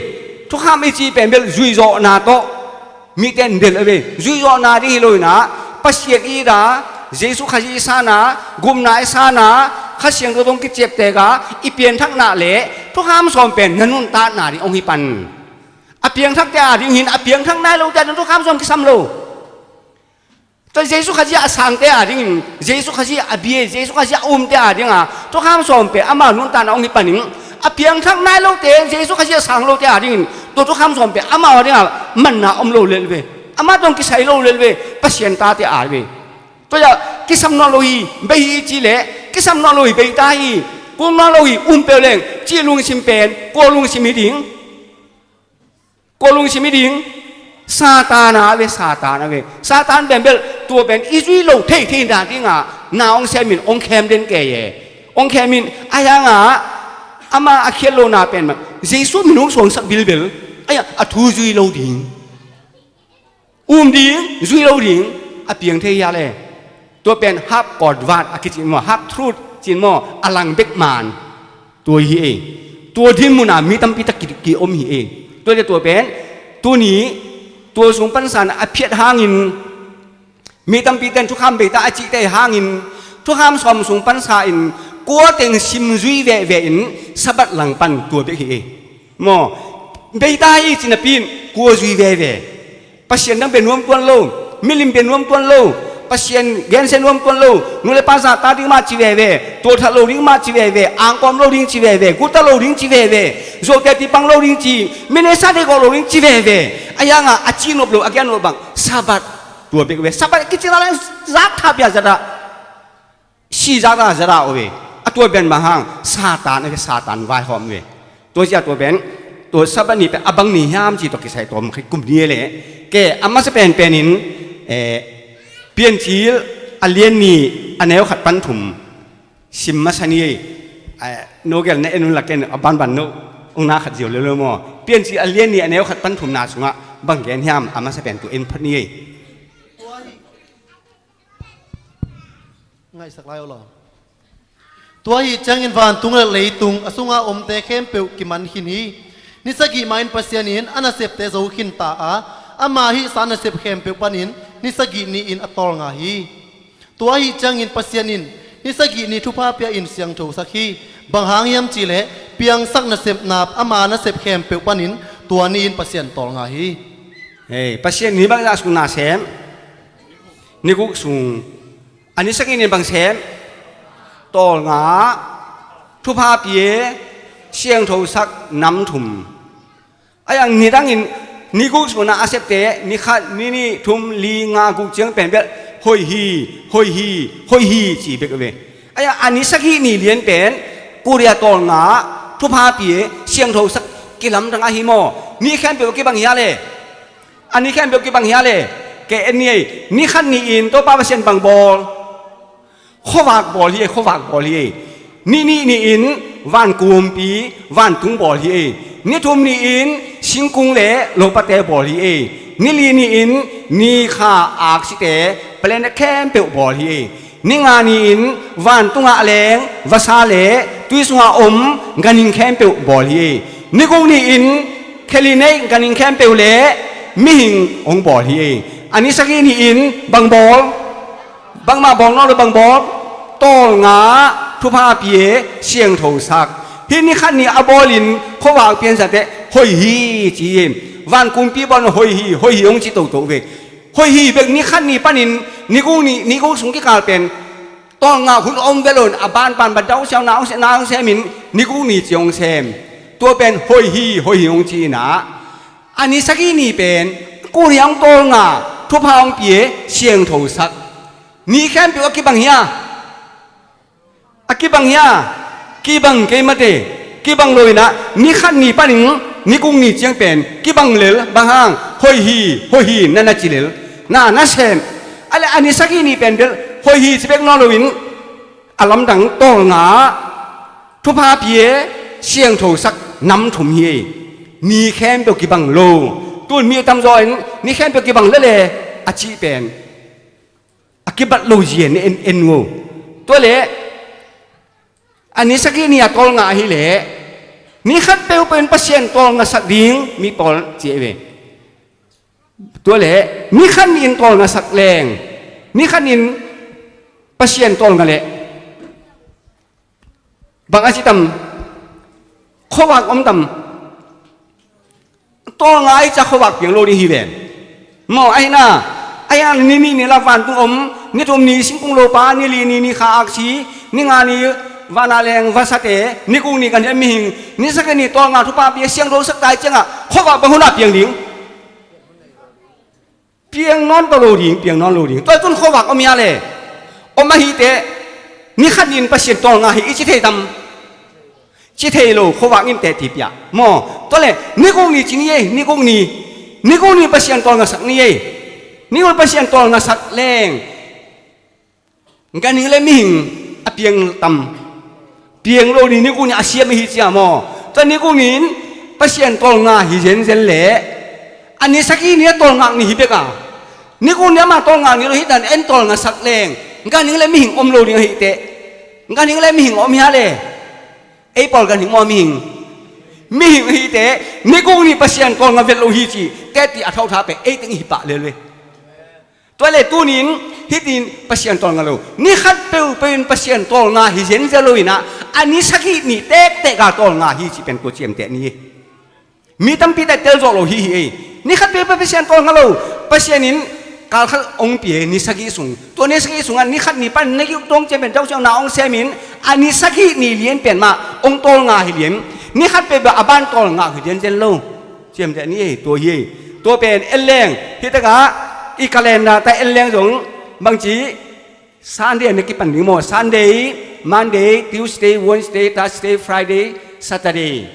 Thukham i ci pen bel zuizawhna tawh mite in del a ve. Zuizawhna ding hi lo inah Pasian i da, Jesu Khazih i sana, gupna i sana, Kha Siangtho tawh kiciapteka i pianthakna le thukham sawm pen na nuntakna ding hong hi pan. A piangthakte a ding hin a piangthak nai lote a ding thukham sawm kisam lo. Tua Jesu Khazih a sangte a dingin, Jesu Khazih a bia, Jesu Khazih a umte a dinga thukham sawm pen amau nuntakna hong hi panin, a piangthak nai lote, Jesu Khazih a sang lote a dingin tua thukham sawm pen amau a dinga manna om lo lel ve. Amah tawh kisai lo lel ve. Pasian tate a ve. Tua kisam nawn lo hi, bei hi ci le kisam nawn lo hi, beita hi, kul nawn lo hi, um peuh leng ci lungsim pen kua lungsim hi ding? Kua lungsim hi ding? Satan a ve, Satan a ve. Satan pen bel tua pen i zui lo theithei na dinga na hong semin hong khem den kei e. Hong khemin a hianga ama a khiat lona pen mah Jesu min hong suangsak bilbel a, a thu zui lo ding. Um ding, zui lo ding, a piang thei hia le. Tua pen hap kawtvat a kicin maw, hap truth cin maw, a lang bek man. Tua hi ei. Tua din muna mi tampi tak ki, ki om hi ei. Tua le tua pen tuni tua sung pansan a phiat hangin mi tampi ten thukham beita a cihte hangin thukham sawm sung pansa in kua teng sim zui veve in Sabbath langpan tua bek hi ei. Maw, beita hi cinapi in kua zui veve. Pasian dang bia nuam tuan lo, milim bia nuam tuan lo, Pasian gensia nuam tuan lo, nu le pa zahta ding mah ci veve, tualthat lo ding mah ci veve, angkawm lo ding ci veve, guta lo ding ci veve, zuaute tipang lo ding ci, minesa dei gawh lo ding ci veve. A hianga a ci nop lo, a gen nop bang Sabbath tua bek ve. Sabbath kicina lang zat tha bia zata. Sizak na zara uh ve. A tua ben bang hang Satan a ve, Satan vaihawm ve. Tua zia tua ben tua Sabbath ni pen a bang ni hiam ci tua kisai tua mah kum ni le ke a masa pen penin, eh, Piancil a lian ni a neu khat pan thum sim masa ni ei. Eh, no gel na en un la ken a banban no ung na khat zio lelo maw. Piancil a lian ni a neu khat pan thum na sungah bang gen hiam a masa pen tua en phat ni ei. Ngaihsak lai uh law. Tua ahih ciangin vantung le leitung a sunga omte khempeuh kiman khin hi. Ni sagih mah in Pasian in a nasepte zo khin ta a, ama hihsa nasep khempeuh panin ni sagih ni-in a tawlnga hi. Tua ahih ciangin Pasian in ni sagih ni thupha pia-in siangthosak hi. Bang hang hiam cihleh piangsak nasepna ama nasep khempeuh panin tua ni-in Pasian tawlnga hi. Hei, Pasian ni bangzah sung na sem? Ni guk sung. A ni sagih ni bang sem? tawlnga, thupha pia, siangthosak nam thum. Ahi zongin nidangin ni guk sunah a septe, ni khat, ni nih, thum, li, nga, guk ciang pen bel hoih hi, hoih hi, hoih hi ci bek ve. Ahi zongin a ni sagih ni lian pen, Korea tawlnga, thupha pia, siangthosak kilamdang ahi maw? Ni khempeuh kibang hi a le. A ni khempeuh kibang hi a le. Kei en ni ei. Ni khat ni-in Topa Pasian bang bawl? Khuavak bawl hi ei, khuavak bawl hi ei. Ni nih ni-in vankumpi, vantung bawl hi ei. Ni thum ni-in singkung le lopate bawl hi ei. Ni li ni-in ni kha aksite, planet khempeuh bawl hi ei. Ni nga ni-in vantungah leng vasa le tui sungah om ganhing khempeuh bawl hi ei. Ni guk ni-in khe li neih ganhing khempeuh le mihing hong bawl hi ei. A ni sagih ni-in bang bawl? Bangmah bawl nawn lo, bang bawl? Tawlnga, thupha pia, siangthosak. Hih ni khat ni a bawlin khuavak pianzia teh hoih hi ci hi. Vankumpi bawl nawn lo, hoih hi, hoih hi hong ci toto ve. Hoih hi bek ni khat ni panin ni guk ni, ni guk sung kikal pen tawlnga hun om ve lo-in a banban bang dau siau na hong se-, na hong semin ni guk ni ci hong sem. Tua pen hoih hi, hoih hi hong ci-in ah, a ni sagih ni pen Korea hong tawlnga, thupha hong pia, siangthosak. Ni khempeuh a kibang hi a? A kibang hi a? Kibang kei mate. Kibang lo-in ah ni khat ni panin ni guk ni ciang pen kibang lel, bang hang? Hoih hi, hoih hi na na ci lel. Na na sem. A le a ni sagih ni pen bel hoih hi ci bek nawn lo-in a lamdang tawlnga, thupha pia, siangthosak nam thum hi ei. Ni khempeuh kibang lo. Tun mi tamzaw in ni khempeuh kibang lel e a cih pen a kibat lo zia na en en uh. Tua le a ni sagih ni a tawlnga ahi le, ni khat peuhpeuh in Pasian tawlngasak ding mi pawl ci ahi ve. Tua le ni khat ni-in tawlngasak leng, ni khat ni-in Pasian tawlnga le, bang a ci tam? Khuavak om tam? Tawlnga ahi ciang khuavak piang lo ding hi ven. Maw, ahi na, ahi a ni nih ni la vantung om, ni thum ni singkung lopa, ni li ni ni kha aksi, ni nga ni vana leng vasate, ni guk ni ganhing mihing, ni sagih ni tawlnga, thupha pia, siangthosak ta ahih ciangah khuavak bang hunah piang ding? Piang nawn tawh lo ding, piang nawn lo ding. Tua tun khuavak om hi a le. Om ahih teh ni khat ni-in Pasian tawlnga hi i ci thei tam? Ci thei lo, khuavak in teh ti pia. Maw, tua le ni guk ni ci ni ei, ni guk ni. Ni guk ni Pasian tawlngasak ni ei. Ni guk Pasian tawlngasak leng ganhing le mihing a piang tam? Piang lo ni, ni guk ni a siam ahi ciang maw. Tua ni guk ni-in Pasian tawlnga hi zenzen le, a ni sagih ni a tawlngak ni hi bek a, ni guk ni amah tawlngak ni lo hi dan en tawlngasak leng ganhing le mihing om lo ding ahih teh, ganhing le mihing om hi a le. Ei pawl ganhing maw, mihing? Mihing ahih teh ni guk ni Pasian tawlnga vet lo hi ci teh ti a thautha pen ei teng hi pah lel ve. Tua le tuni-in hih tin Pasian tawlnga lo, ni khat peuhpeuh in Pasian tawlnga hi zenzen lo-in ah, a ni sagih ni tektek a tawlnga hi cih pen tua ciamteh ni hi. Mi tampi teh tel zawh lo hi hi ei. Ni khat peuhpeuh Pasian tawlnga lo. Pasian in kalkhat hong pia ni sagih sung. Tua ni sagih sungah ni khat ni pan ni guk dong ciang pen dausiau na hong semin, a ni sagih ni lian pen mah hong tawlnga hi lian. Ni khat peuhpeuh a ban tawlnga hi zenzen lo. Ciamteh ni ei, tua hi ei. Tua pen en leng, hih takah i calendar tah en leng zong bangci, Sunday a na kipan ding maw? Sunday, Monday, Tuesday, Wednesday, Thursday, Friday, Saturday.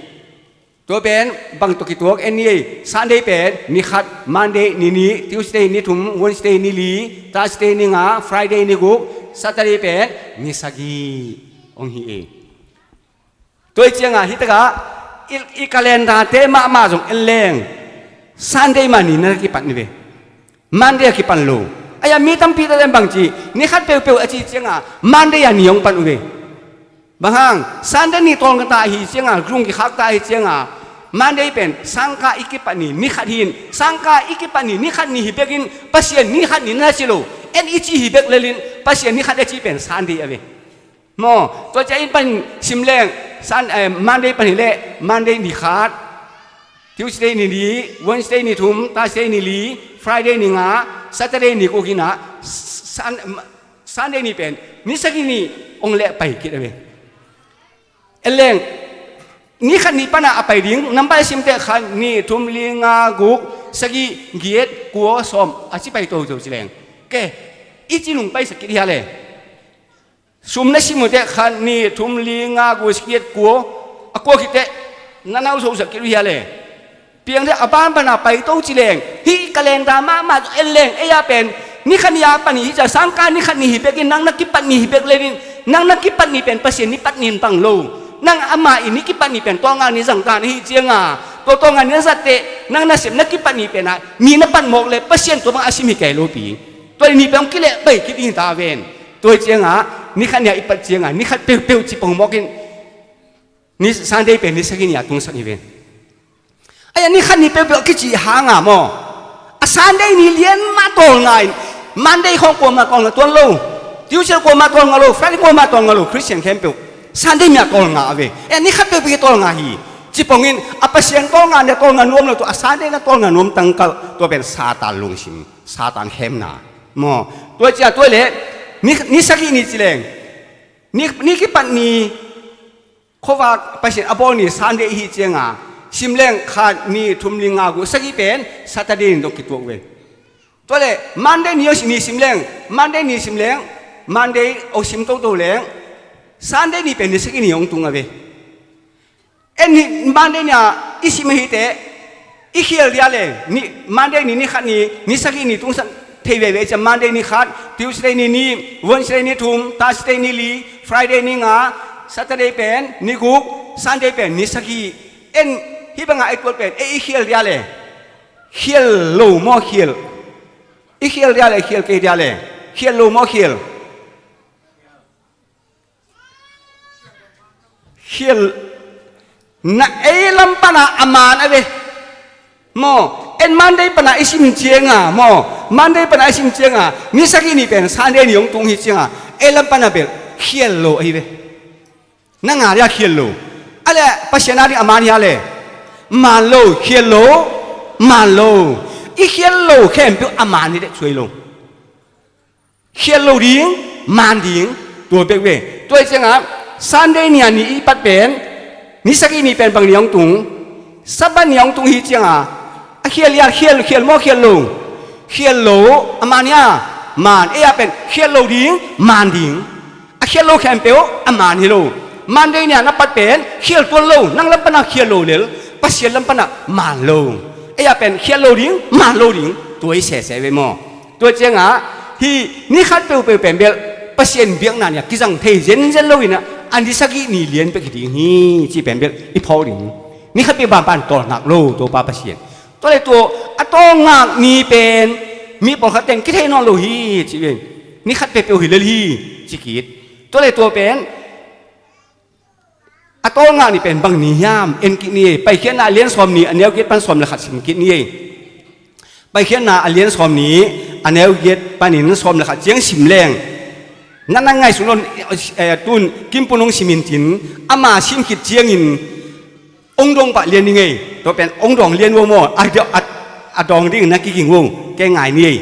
Tua pen bang tawh kituak en ni ei. Sunday pen ni khat, Monday ni nih, Tuesday ni thum, Wednesday ni li, Thursday ni nga, Friday ni guk, Saturday pen ni sagih hong hi ei. Tua ahih ciangah hih takah i, i calendar te mahmah zong en leng, Sunday mah ni na kipan ni ve. Monday a kipan lo. Ahi a, mi tampi teh bangci, ni khat peuhpeuh a cih ciangah Monday a ni hong pan uh ve. Bang hang? Sunday ni tawlnga ta ahih ciangah, lung kikhak ta ahih ciangah, Monday pen sangkah i kipan ni, ni khat hi-in, sangkah i kipan ni, ni khat ni hi bekin Pasian ni khat ni na ci lo. En i cih hi bek lel in Pasian ni khat a cih pen Sunday a ve. Maw, tua ciang in pan sim leng, Sun-, eh, Monday pan hi leh, Monday ni khat, Tuesday ni li, Wednesday ni thum, Thursday ni li, Friday ni nga, Saturday ni guk in ah, Sun-, Sunday ni pen ni sagih ni hong leh pai khit a ve. En leng, ni khat ni panah a pai ding, nambat i sim teh khat, nih, thum, li, nga, guk, sagih, giat, kua, sawm, a ci pai toto ci leng, ke, i ci nung paisak khit hia le. Sum na sim uh teh khat, nih, thum, li, nga, guk, sagih, giat, kua, a kua khit teh na nau sosak khit uh hia le. Piang deuh a ban pana paito ci leng, hih calendar mahmah en leng, ei a pen ni khat ni a pan hi cia, sangkah ni khat ni hi bek in, nang na kipat ni hi bek le in, nang na kipat ni pen Pasian ni pat ni in bang lo. Nang ama in ni kipat ni pen tawlnga ni zang dan ahi cianga, tua tawlnga ni na zat teh nang na sem na kipat ni pen a mi na pat mawk le Pasian tua bang a sim hi kei lo pi. Tua ni pen hong kileh pai kit ding hi ta ven. Tua hi cianga ni khat ni a i pat cianga ni khat peuhpeuh ci pong mawk in, ni Sunday pen ni sagih ni a tungsak hi ven. Ai, a ni khat ni peuhpeuh a kici hanga maw, a Sunday ni lian mah tawlnga in, Monday khawng kuamah tawlnga tuan lo, Tuesday kuamah tawlnga lo, Friday kuamah tawlnga lo, Christian khempeuh Sunday ni a tawlnga a ve. Ai, a ni khat peuhpeuh hi tawlnga hi. Cipongin a Pasian tawlnga ni a tawlnga nuam lo, tua a Sunday na tawlnga nuam tangkal, tua pen Satan lungsim, Satan khemna maw. Tua cia tua le ni, ni sagih ni ci leng, ni, ni kipat ni khuavak Pasian a bawl ni Sunday ihi cianga, sim leng khat, nih, thum, li, nga, guk, sagih pen Saturday ni dong kituak ve. Tua le Monday ni, ni sim leng, Monday ni sim leng, Monday o sim toto leng, Sunday ni pen ni sagih ni hong tung a ve. En ni Monday ni a i sim ahi teh, i khial dia le, ni, Monday ni, ni khat ni, ni sagih ni tungsak thei veve cia, Monday ni khat, Tuesday ni nih, Wednesday ni thum, Thursday ni li, Friday ni nga, Saturday pen ni guk, Sunday pen ni sagih. En hih banga ei tuat pen ei i khial dia le, khial lo maw khial? I khial dia le, khial kei dia le, khial lo maw khial? Khial na ei lam pana a man a ve. Maw, en Monday pana i sim cianga, maw, Monday pana i sim cianga, ni sagih ni pen Sunday ni hong tung hi cianga, ei lam pana bel khial lo ahi ve. Na nga dia khial lo. A le Pasian a ding a man hia le. Man lo, khial lo, man lo. I khial lo khempeuh a man hi dek suai lo. Khial lo ding, man ding, tua bek ve. Tua hi cianga, Sunday ni a ni i pat pen, ni sagih ni pen bang ni hong tung, Sabbath ni hong tung hi cianga, a khial ia, khial, khial maw khial lo? Khial lo, a man ia, man, ei a pen, khial lo ding, man ding. A khial lo khempeuh, a man hi lo. Monday ni a na pat pen, khial tuan lo, nang lam pana khial lo lel, Pasian lam pana man lo. Ei a pen, khial lo ding, man lo ding, tua i sese ve maw. Tua cianga, hih ni khat peuhpeuh pen bel Pasian biakna ni a kizang thei zenzen lo in a, a ni sagih ni lian bek hi ding hi, ci pen bel i phawk ding. Ni khat peuh banban tawlngak lo Topa Pasian. Tua le tua a tawlngak ni pen mi pawlkhat teng kithei nawn lo hi, ci ven. Ni khat peuhpeuh hi lel hi, ci kit. Tua le tua pen a tawlngak ni pen bang ni hiam, en kit ni ei. Paikhiatna a lian sawm ni a neu giat pan sawm le khat sim kit ni ei. Paikhiatna a lian sawm ni a neu giat panin sawm le khat ciang sim leng, na na ngaihsun lo, eh, tun kimpun hong sim in cin, ama sim khit ciangin hong dawng pah lian ni ngei. Tua pen hong dawng lian vo maw, a, a, a dawng ding na kiging vo, kei ngai ni ei.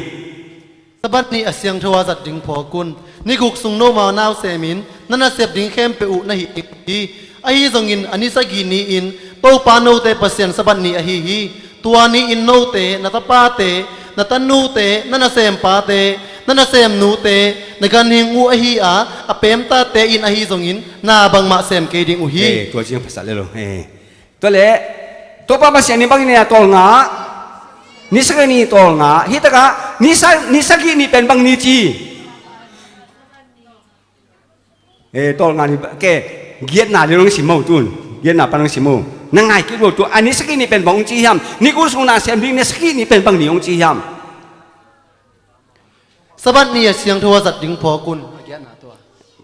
Sabbath ni a siangtho a zat ding phawk un. Ni guk sung nomau nau semin na nasep ding khempeuh uh na hih ding uh hi. Ahi zongin a ni sagih ni-in Topa note Pasian Sabbath ni ahi hi. Tua ni-in note, na tapate, na tanute, na nasempa te, na nasemnu te, na ganhing uh ahi a, a peemtate in ahi zongin na bangmah sem kei ding uh hi. Eh, tua ciang pasal le lo. Eh. Tua le Topa Pasian ni bangin a tawlngak, ni sagih ni tawlngak. Hih takah ni sa-, ni sagih ni pen bang ni ci? Eh, tawlngak ni ba-, ke, giatna lian hong sim mo tun. Giatna pan hong sim mo. Na ngai kik lo tu, a ni sagih ni pen bang hong ci hiam? Ni guk sung na sem ding ni sagih ni pen bang ni hong ci hiam? Sabbath ni a siangtho a zat ding phawk un.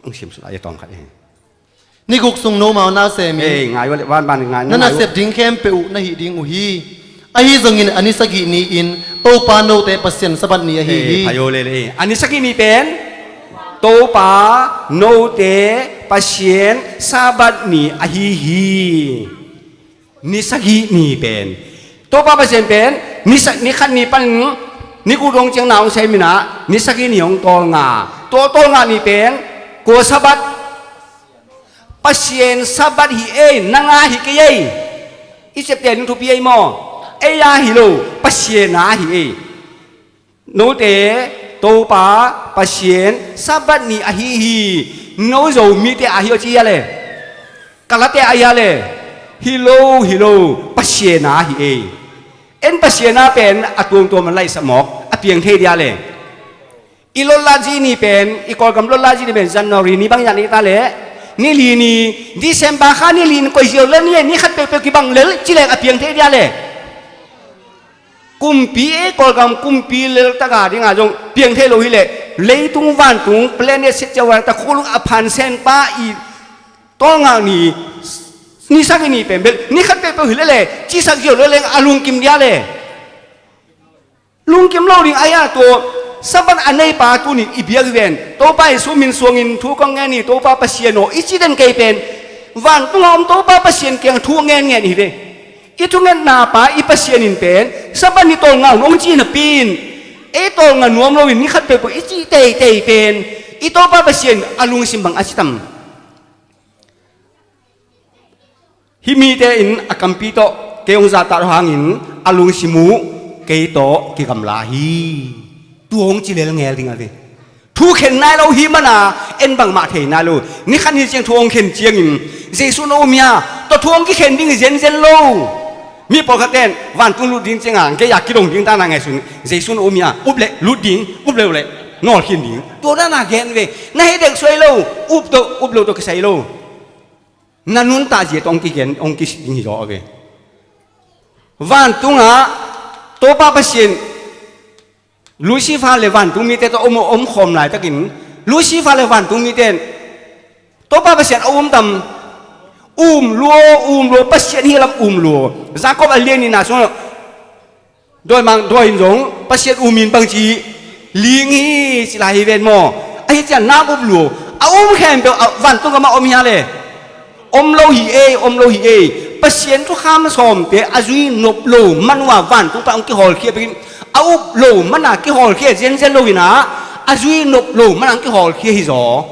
Hong sim sula, ia tawm khat, eh. Ni guk sung nomau nau semin, eh, ngai ua le, van, van, ngai, na ngai ua. Nasep ding khempeuh uh na hih ding uh hi. Ahi zongin a ni sagih ni-in Topa note Pasian Sabbath ni ahi hi. Eh, phayo le le. A ni sagih ni pen Topa note Pasian Sabbath ni ahi hi. Ni sagih ni pen Topa Pasian pen ni sa-, ni khat ni pan ni guk dong ciang na hong sem in a, ni sagih ni hong tawlnga. Tua tawlngah ni pen kua Sabbath? Pasian Sabbath hi ei, nang a hi kei ei. I ciapteh ding thupi ei maw? Ei a hi lo, Pasian a hi ei. Note, Topa Pasian Sabbath ni ahi hi. No Zomite a hi aw ci hia le? Kalate a hi hia le? Hi lo, hi lo, Pasian a hi ei. En Pasian a pen a tuamtuam a laihsak mawk a piang thei dia le? I lotlatzi ni pen, i Kawlgam lotlatzi ni pen January ni bang zan i ta le, ni li ni, December kha ni li ni koi ziau lel ni, ni khat peuhpeuh kibang lel ci leng a piang thei dia le? Kumpi, ei Kawlgam kumpi lel taka dinga zong piang thei lo hi leh, leitung vantung planet set ciau a ta khulung a phan sen pa i tawlngah ni, ni sagih ni pen bel ni khat peuhpeuh hi leh le, cisak ziau lo leng a lungkim dia le? Lungkim lo ding a hia? Tua Sabbath a neipa tunin i biak hi ven. Topa Jesu min suangin thu kong ngen hi, Topa Pasian aw i ci den kei pen, vantunga om Topa Pasian kiang thu ngen ngen hi ve. I thungetna pa i Pasian in pen Sabbath ni tawlngah un hong ci napi in, ei tawlngah nuam loin ni khat peuhpeuh i cih teitei pen i Topa Pasian a lungsim bang a ci tam? Hih mite in a kampi tawh kei hong zahtak hangin a lungsim uh kei tawh kigamla hi. Tua hong ci lel ngel ding a ve. Thu khen nai lo hi mana en bangmah thei nai lo. Ni khat ni ciang thu hong khen ciangin, Jesu na um hia? Tua thu hong kikhen ding hi zenzen lo. Mi pawlkhat ten vantung lut ding cianga gei-a kidong ding dana ngaihsun, Jesu na um hia? Up leh lut ding, up leh, up leh nawlkhin ding. Tua dana gen ve. Na hei dek suai lo. Up tawh, up lo tawh kisai lo. Na nuntak zia tawh hong kigen, hong kisik ding hi zaw a ve. Vantungah Topa Pasian, Lucifer le vantung mite tawh om, om khawm laitakin, Lucifer le vantung mite in Topa Pasian a um tam? Um lua, um lua, Pasian hi lam um lua. Jacob a lian nihna sungah dawimang dawi in zong Pasian um in bangci ling hi ci lai hi ven maw? Ahi cian nak up lua. A um khempeuh a vantung gamah om hia le? Om lo hi ei, om lo hi ei. Pasian thukham sawmte a zui nop lo man uh a vantung pan hong kihawlkhia bekin, a up lo mana kihawlkhia zenzen lo hinah, a zui nop lo mana hong kihawlkhia hi zaw.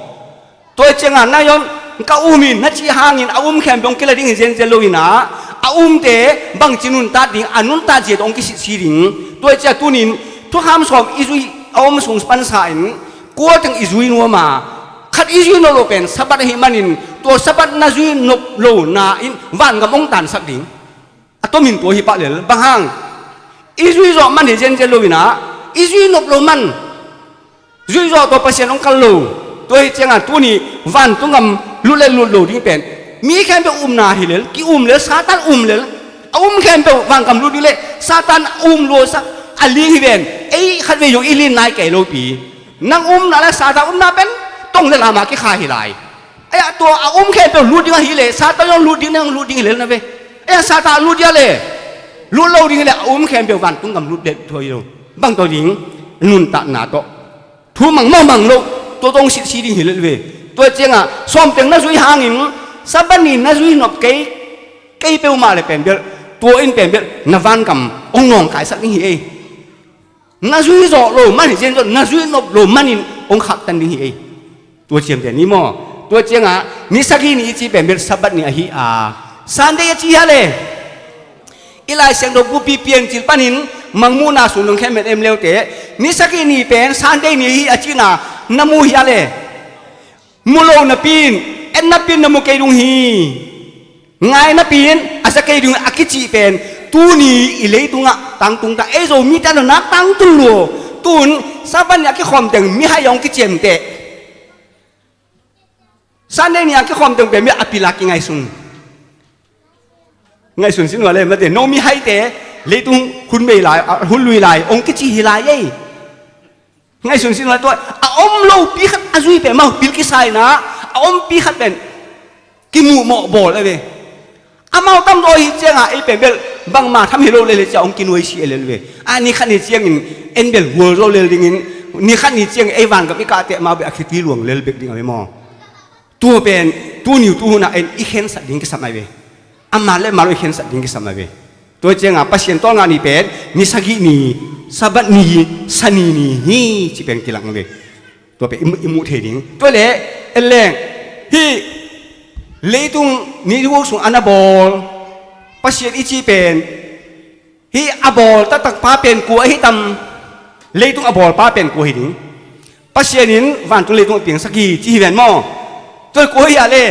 Tua ciangah na yom, ka um in na cih hangin a um khempeuh hong kila ding hi zenzen lo hinah, a umte bangci nuntak ding, a nuntak zia tawh hong kisitsi ding. Tua ciah tunin thukham sawm i zui a om sung pansa in, kua teng i zui nuam a, khat i zui nop lo pen Sabbath ahih manin, tua Sabbath na zui nop lo na in vangam hong tansak ding. A tomin tua hi pah lel. Bang hang? I zui zawh man hi zenzen lo inah, i zui nop lo man. Zui zawh tawh Pasian hong kal lo. Tua hi ciangah tuni vantung gam lut le lut lo ding pen mi khempeuh umna hi lel, ki-um lel, Satan um lel. A um khempeuh vangam lut ding le Satan a um luasak a ling hi ven. Ei khatvei zong i lin nai kei lopi. Nang umna le Satan umna pen tong le lamah kikha hi lai. Aia tua a um khempeuh lut ding ahi le Satan zong lut ding, nang lut ding hi lel na ve. Aia Satan a lut dia le, lut lo ding hi le a um khempeuh vantung gam lut deuh thuai lo. Bang tawh ding? Nuntakna tawh. Thu mang maw mang lo, tua tawh hong sitsi ding hi lel ve. Tua ciangah sawm teng na zui hangin Sabbath ni na zui nop kei, kei peuhmah le pen bel, tua in pen bel na vangam hong nawngkaisak ding hi ei. Na zui zawh lo man hi zenzen, na zui nop lo manin hong khaktan ding hi ei. Tua ciamteh ni maw? Tua ciangah ni sagih ni i ci pen bel Sabbath ni ahi a, Sunday a ci hia le? I Lai Siangtho Bupi Piancil panin Mangmuhna sung nong khen met em leute, ni sagih ni pen Sunday ni ahi a cihna na mu hia le? Mu lo napi in, en napi in na mu kei ding hi. Ngai napi in a za kei ding a kicih pen tuni i leitungah tangtung ta, ei Zomite a nuntak tangtung lua. Tun Sabbath ni a kikhawm teng mihai a hong kiciamteh. Sunday ni a kikhawm teng pen mi a pil a kingaihsun. Ngaihsun sin uh a le mate, no mihaite leitung hun bei lai, a hun lui lai hong kici hi lai ei. Ngaihsun sin uh a le tua a om lopi khat a zui pen amau pil kisaina, a ompi khat pen kimuh mawh bawl a ve. Amau tam daw hi ciangah ei pen bel bangma tham hi lo lel hi ciah hong kinuai si a lel ve. A ni khat ni ciangin en bel gual zo lel dingin, ni khat ni ciangin ei vangam i kahteh amau bel a khitui luang lel bek ding a ve maw? Tua pen tuni uh tuhunah en i khensat ding kisam ai ve. Amah le amah lo i khensat ding kisam ai ve. Tua ciangah Pasian tawlngah ni pen ni sagih ni, Sabbath ni, Sani ni hi ci pen kilang ai ve. Tua pen i, i muh thei ding. Tua leh en leng, hih leitung ni guk sung a na bawl Pasian i cih pen, hih a bawl taktak pa pen kua ahi tam? Leitung a bawl pa pen kua hi ding? Pasian in vantung leitung a piangsak hi ci hi ven maw? Tua kua hi a le?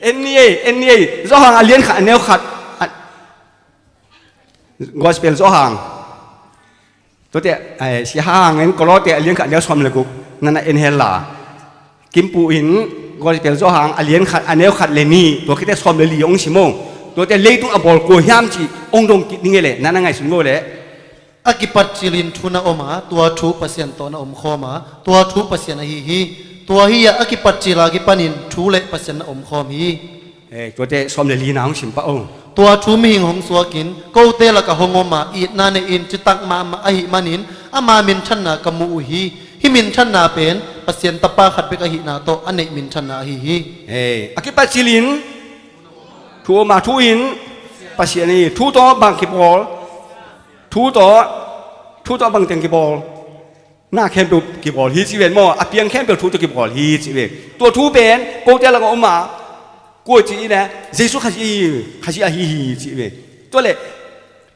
En ni ei, en ni ei. Johan a lian khat a neu khat. A, Gospel Johan. Tuate, eh, Sia Hang in Kolose a lian khat a neu sawm le guk na na en hen la. Kimpu in Gospel Johan a lian khat a neu khat le nih, tua khit teh sawm le li hong sim o. Tuate leitung a bawl kua hiam cih hong dong kik ning ei leh na na ngaihsun o leh. A kipat cilin thu na om a, tua thu Pasian tawh na omkhawm a, tua thu Pasian ahi hi. Tua hi a, a kipat cil a kipanin thu le Pasian na omkhawm hi. Eh, tuate sawm le li na hong sim pah o. Tua thu mihing hong suakin kote lakah hong om a, itna nei-in citak mahmah ahih manin ama minthanna ka mu uh hi. Hih minthanna pen Pasian Tapa khat bek ahihna tawh a neih minthanna ahi hi. Eh, a kipat cilin thu om a, thu in Pasian ahi, thu tawh bang kibawl? Thu tawh, thu tawh bang teng kibawl? Na khempeuh kibawl hi ci ven maw? A piang khempeuh thu tawh kibawl hi ci ve. Tua thu pen kote lakah om a, kua ci i leh Jesu Khazih, Khazih ahi hi ci ve. Tua leh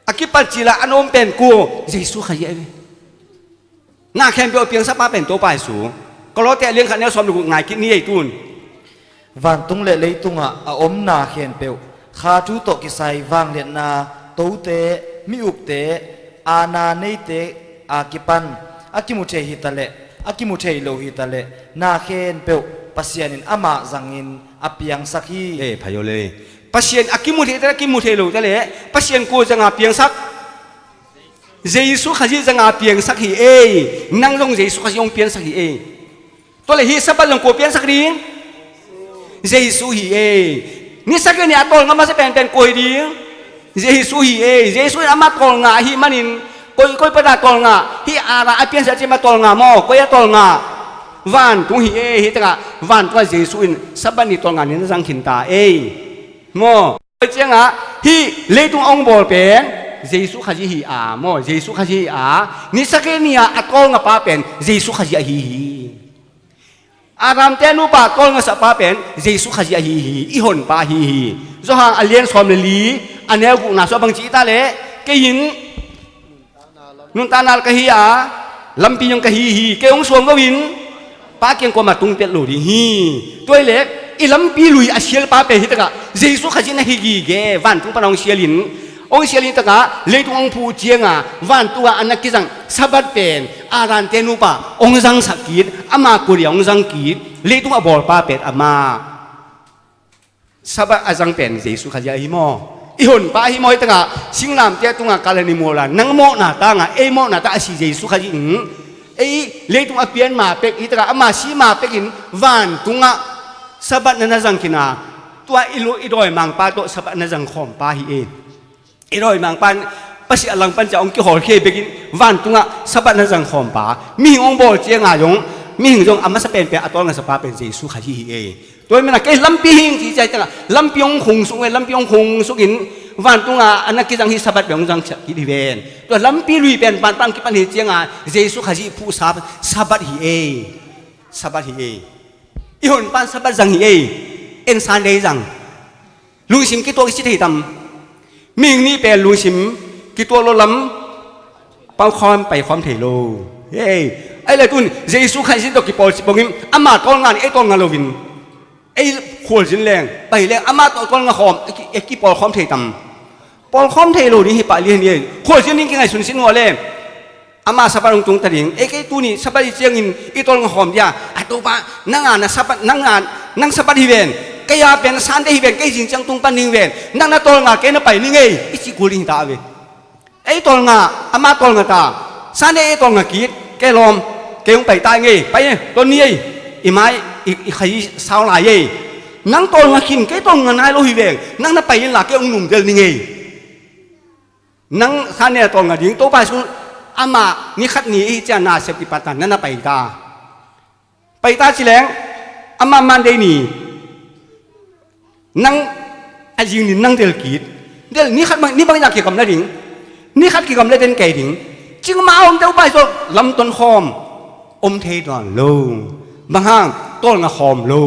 a kipat cil a a na om pen kua? Jesu Khazih ahi ve. Na khempeuh a piangsak pa pen Topa Jesu. Kolose a lian khat a neu sawm le guk ngai kik ni ei tun. Vantung le leitungah a om na khempeuh, kha thu tawh kisai vangliatna, tote, mi-ukte, aana neite a kipan, a kimu thei hi ta leh, a kimu thei lo hi ta leh, na khempeuh Pasian in amah zangin a piangsak hi. Eh, phayo le. Pasian a kimu thei ta leh, a kimu thei lo ta leh, Pasian kua zanga piangsak? Jesu Khazih zanga piangsak hi ei. Nang zong Jesu Khazih hong piangsak hi ei. Tua leh hih Sabbath zong kua piangsak ding? Jesu hi ei. Ni sagih ni a tawlnga masa penpen kua hi ding? Jesu hi ei. Jesu in amah tawlnga ahih manin, koi, koi pana tawlnga? Hih Adam a piansak cih mah tawlnga maw? Koi a tawlnga? Vantung hi ei. Hih takah vantungah Jesu in Sabbath ni tawlnga ni na zang khin ta ei. Maw? Tua ciangah hih leitung a hong bawl pen Jesu Khazih hi a, maw, Jesu Khazih hi a, ni sagih ni-a a tawlnga pa pen Jesu Khazih ahi hi. Adam te nupa tawlngasak pa pen Jesu Khazih ahi hi, i honpa ahi hi. Johan a lian sawm le li, a neu gukna sung bang ci ta leh, kei in nuntakna ka hi a, lampi zong ka hi hi, kei hong suang lo in Pa kiang kuamah tung piat lo ding hi. Tua hi leh i lampi lui a sial pa pen hih takah Jesu Khazih na hi gige, vantung pan hong sial in, hong sial in takah leitung hong phuh ciangah vantungah a na kizang Sabbath pen Adam te nupa hong zangsak kit, ama kua dia hong zang kit, leitung a bawl pa pen amah. Sabbath a zang pen Jesu Khazih ahi maw? I honpa ahi maw? Hih takah singlamteh tungah Kalvari mual ah nang mawhna tangah, ei mawhna tangah a si Jesu Khazih in, ei leitung a pian ma pek, hih takah ama si ma pekin vantungah Sabbath na na zang khin a, tua i lu-, i dawimangpa tawh Sabbath na zang khawmpa hi ei. I dawimangpa in Pasian langpan ciah hong kihawlkhia bekin vantungah Sabbath na zang khawmpa. Mihing hong bawl ciangah zong, mihing zong a masa penpen a tawlngasapa pen Jesu Khazih hi ei. Tua hi manin kei lampi hi ing ci ciah hi takah lampi hong khung suk ve, lampi hong khung sukin vantungah a na kizang hih Sabbath pen hong zangsak kit hi ven. Tua lampi lui pen vantung kipan hi ciangah Jesu Khazih phuh Sab-, Sabbath hi ei. Sabbath hi ei. I honpa in Sabbath zang hi ei. En Sunday zang. Lungsim kituak i ci thei tam? Mihing nih pen lungsim kituak lo lam pang khawm, pai khawm thei lo. Hei, ahih leh tun Jesu Khazih tawh kipawl cih bangin ama tawlnga in ei tawlnga loin ei khualzin leng, pai leng ama tawh tawlnga khawm, ei ki-, ei kipawl khawm thei tam? Pawl khawm thei lo ding hi pah lian hi ei. Khualzin ding kingaihsun sin uh a leh ama Sabbath hong tung ta ding. Ei, kei tuni Sabbath hi ciangin i tawlnga khawm dia. A Topa, nang a na Sabbath, nang a, nang Sabbath hi ven. Kei a pen Sunday hi ven, kei zing ciang tung pan ding ven. Nang na tawlnga, kei na pai ning ei, i ci kul ding hi ta ve. Ei tawlnga, ama tawlnga ta. Sunday ei tawlnga kit, kei lawm, kei hong pai ta ing ei, pai ei, ton ni ei. I mai, i, i khai sau lai ei. Nang tawlnga khin, kei tawlnga nai lo hi ven. Nang na pai inla, kei hong numdel ning ei. Nang Sunday a tawlnga ding, Topa Jesu amah ni khat ni ahi ciang nasep kipat ta, na na pai ta. Pai ta ci leng, amah Monday ni, nang a zing ni nang del kit. Del ni khat bang, ni bang in a kigamla ding. Ni khat kigamla den kei ding. Cing mah a om Topa Jesu lam ton khawm. om thei nawn lo. Bang hang? Tawlnga khawm lo.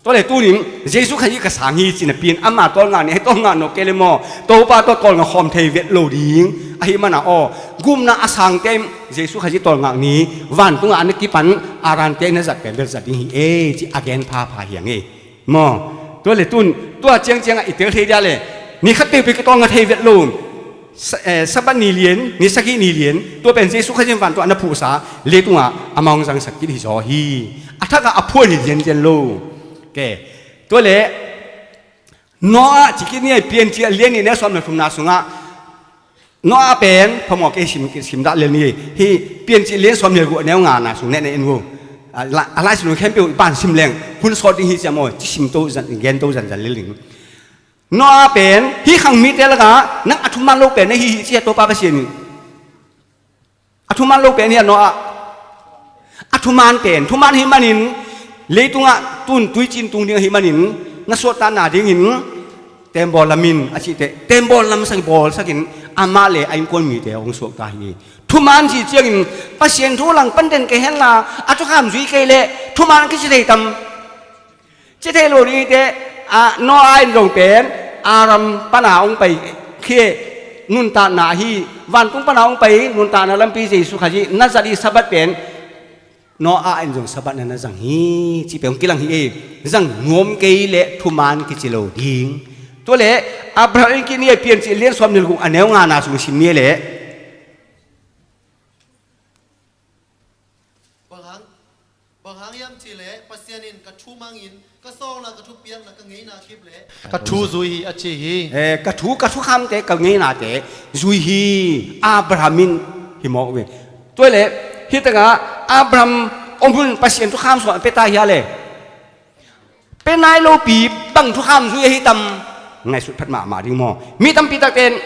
Tua le tunin Jesu Khazih ka sang hi ci napi in ama tawlnga ni, hei tawlnga nawk kei le maw, Topa tawh tawlnga khawm thei vet lo ding. Ahih mana aw, gupna a sangte in Jesu Khazih tawlnga ni, vantunga a na kipan a rante na zat pen bel zat ding hi e, ci a gen phapha hi ang e. Maw, tua le tun, tua ciangciangah i tel thei dia le, ni khat peuhpeuh kitawlnga thei vet lo. Sa-, eh, Sabbath ni lian, ni sagih ni lian, tua pen Jesu Khazih in vantung a na phuhsa, leitungah amah hong zangsak kit hi zaw hi. A thakah a phuan hi zianzian lo. Ke, tua le, Noah ci kit ni a, Piancil lian nih neu sawm le thumna sungah, Noah pen, phamawh kei sim, sim dah lel ni, hi Piancil lian sawm le guk neu ngana sung neh neh in vo. A la-, a Lai Siangtho khempeuh i pan sim leng, hun sawt ding hi ciam aw, ci sim to zan, gen to zanzan lel ding. Noah pen, hih khang mite lakah, nang a thuman lo pen, na hi hi ci a Topa Pasian in. A thuman lo pen hi a Noah. A thuman pen, thuman hi manin, leitungah tun tuicin tung ding ahi manin, na suahtakna dingin, tembaw lamin, a cihte, tembaw lamsak bawlsakin, amah le a innkuan mite hong suakta hi. Thuman ci ciangin, Pasian thu langpan den kei henla, a thukham zui kei leh, thuman kici thei tam. Ci thei lo ding hi teh, a, Noah in zong pen, Aram pana hong pai khia, nuntakna hi, vantung pana hong pai, nuntakna lampi Jesu Khazih, na zat i Sabbath pen, Noah in zong Sabbath na na zang hi, ci pen hong kilang hi e, zang nuam kei leh thuman kici lo ding. Tua le, Abraham in kini a Piancil lian sawm le guk a neu ngana sung sim ni leh. Bang hang, bang hang hiam cih leh Pasian in ka thu mangin, ka sawlna ka thupiakna ka ngeina kip leh ka thu zui hi a ci hi. Eh, ka thu, ka thukhamte, ka ngeinate zui hi. Abraham in hi mawk ve. Tua le, hi takah Abraham om hun Pasian thukham sawm a pia ta hia le. Pia nai lopi bang thukham zui ahi tam. Ngaihsut phat mahmah ding maw. Mi tampi takte in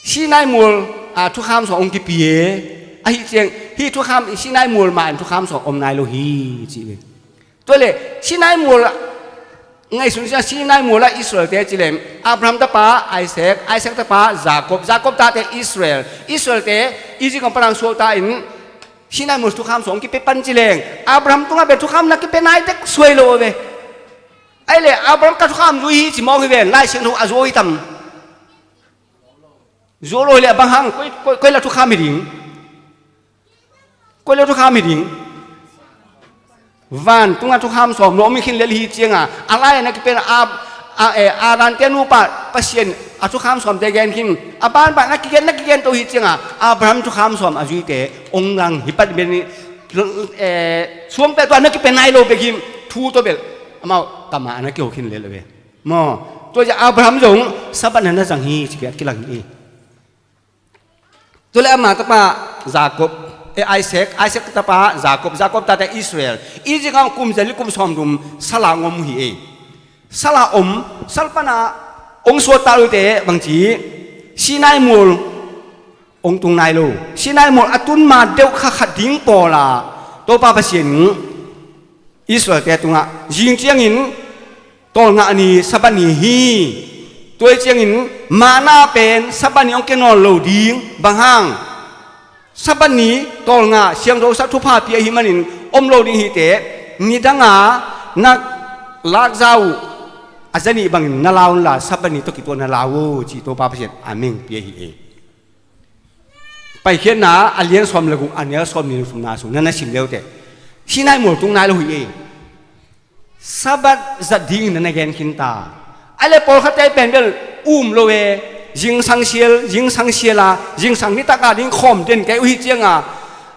Sinai mual, a, thukham sawm hong kipia. Ahi ciang, hih thukham, Sinai mual mah in thukham sawm om nai lo hi, ci ve. Tua le, Sinai mual, ngaihsun sia Sinai mual ah Israel te ci lem. Abraham tapa Isaac, Isaac tapa Jacob, Jacob tate Israel. Israel te, Egypt gam panang suakta in, Sinai mual thukham sawm kipia pan ci leng, Abraham tungah pen thukham na kipia nai tek suai lo ve. Ai le, Abraham ka thukham zui hi ci mawk hi ven, Lai Siangtho a zui tam. Zui lo hi le bang hang, koi, koi, koi la thukham hi ding. Koi la thukham hi ding. Van tungah thukham sawm lo, mi khin lel hi cianga, a lai na kipen a, a, e, a rante nupa Pasian a thukham sawmte gen khin, a banban na kigen, na kigen to hi cianga, Abraham thukham sawm a zuite, ong lang hi pat ben ni, e, suang peh tua na kipen nai lo peh khin, thu to bel, amau tama na kiho khin lel ve. Maw, tua zia Abraham zong, Sabbath na na zang hi, ci pia kilang hi. Tua le ama tapa Jacob, e, Isaac, Isaac tapa Jacob, Jacob tate Israel. Egypt gam kum zali kum sawmthum sala ong om hi e. Sala om, sal pana ong suakta lote bangci, Sinai mual ong tung nai lo. Sinai mual a tun ma deuh kha khat ding pawla Topa Pasian Israelte tungah zing ciangin tawlngah ni Sabbath ni hi. Tua hi ciangin manna pen Sabbath ni hong kia nawn lo ding bang hang. Sabbath ni tawlngah siangthosak thupha pia ahi manin om lo ding hi teh, nidanga na lakza uh a zanih bangin na la unla Sabbath ni tawh kituak na la uh, ci Topa Pasian a meng pia hi e. Paikhiatna a lian sawm le guk a neu sawmnih le thumna sung na na sim leuteh, Sinai mual tung nai lo hi e. Sabbath zat dingin na na gen khin ta. A le pawlkhatte pen bel um lo e. Zingsang sial, zingsang sial a, zingsang nitaka ding khawm den kei uh hi cianga,